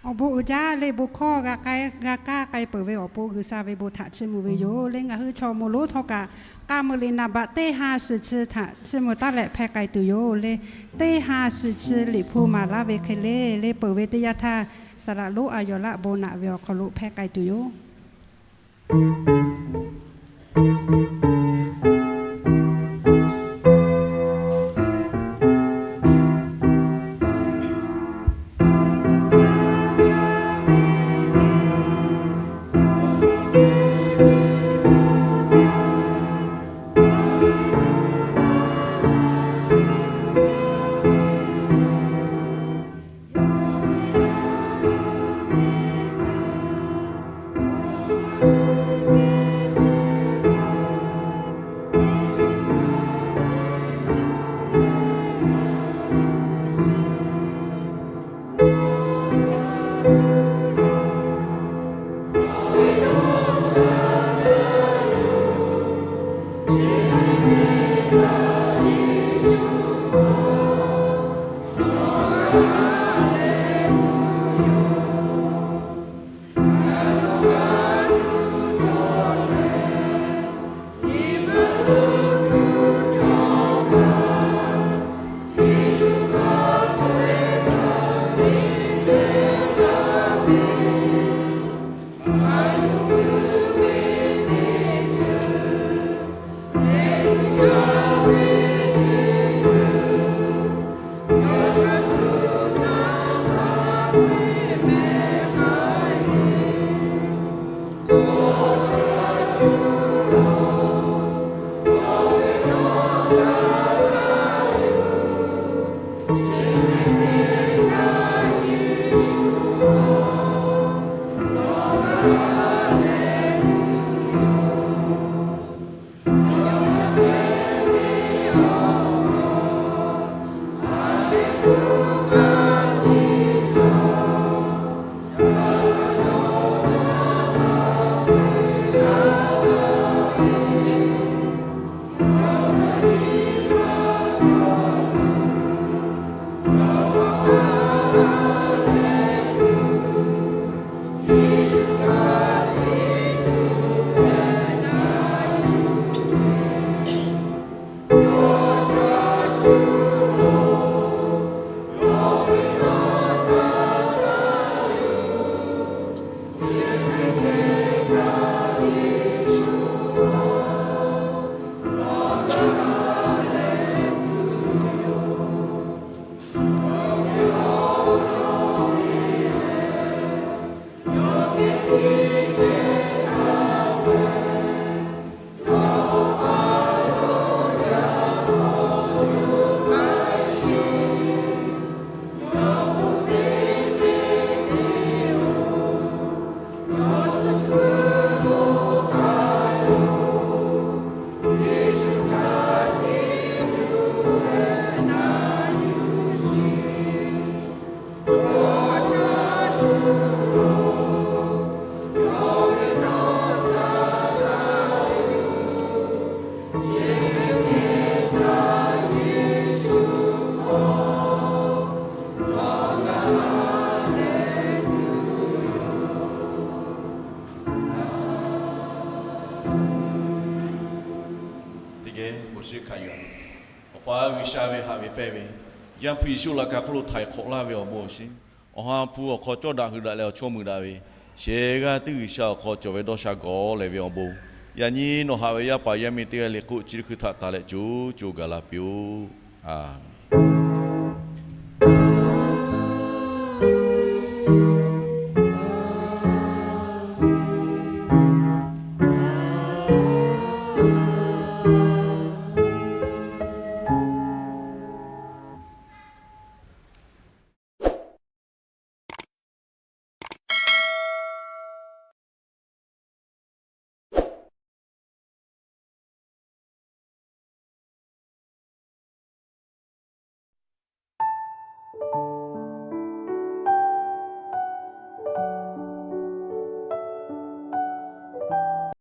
Awˬ bon uiˍ jaˇ le. Bon hkawˇ g'a kaˇ k'ai peuˬ ve awˬ pon G'uiˬsha ve bon htaꞈ chiˇ mvuh ve yoˬ le. Ngaˬ hui chaw moˍ lonˉ htawˇ kaꞈ k'a meuˇ le naˍ baꞈ teˇ ha suhˍ chi htaꞈ chiˇ mvuh taˉ leh hpehˇ k'ai tuˬ yoˬ le. Teˇ ha suhˍ chi Liꞈ hpu maˍ laˇ ve hk'e le le peuˬ ve teˇ yanˇ htaˇ, saˍ laꞈ lonˉ a yawˬ laˆ bon naꞈ ve awˬ hk'aw lo hpehˇ k'ai tuˬ yoˬ. Teˇ geh bon shiˍ hkanˍ yuˬ-a. Awˬ pa G'uiˬsha ve haꞈ ve pehnˇ ve, Yaˇ hpu Yeˍsuˆ laꞈ ka hk'oˆ lo htaiˍ hk'awꞈ laˇ ve awˬ bon awˬ shinˉ, Awˬ ha hpu awˬ hk'aw cawˇ daꞈ hui daꞈ leh awˬ chawˇ mui daꞈ ve, shehˍ g'aˇ tiˉ G'uiˬsha awˬ hk'aw cawˬ ve dawˇ sha gawˬ lehˬ ve awˬ bon, yaꞈ nyi nawˬ haꞈ ve yaˇ paˍ yaˇ miˇ teˇ g'aˇ le k'oˆ chi teˇ hkui htaꞈ taˍ leh co co gaˬ la piˇ-oˆ. Aˍ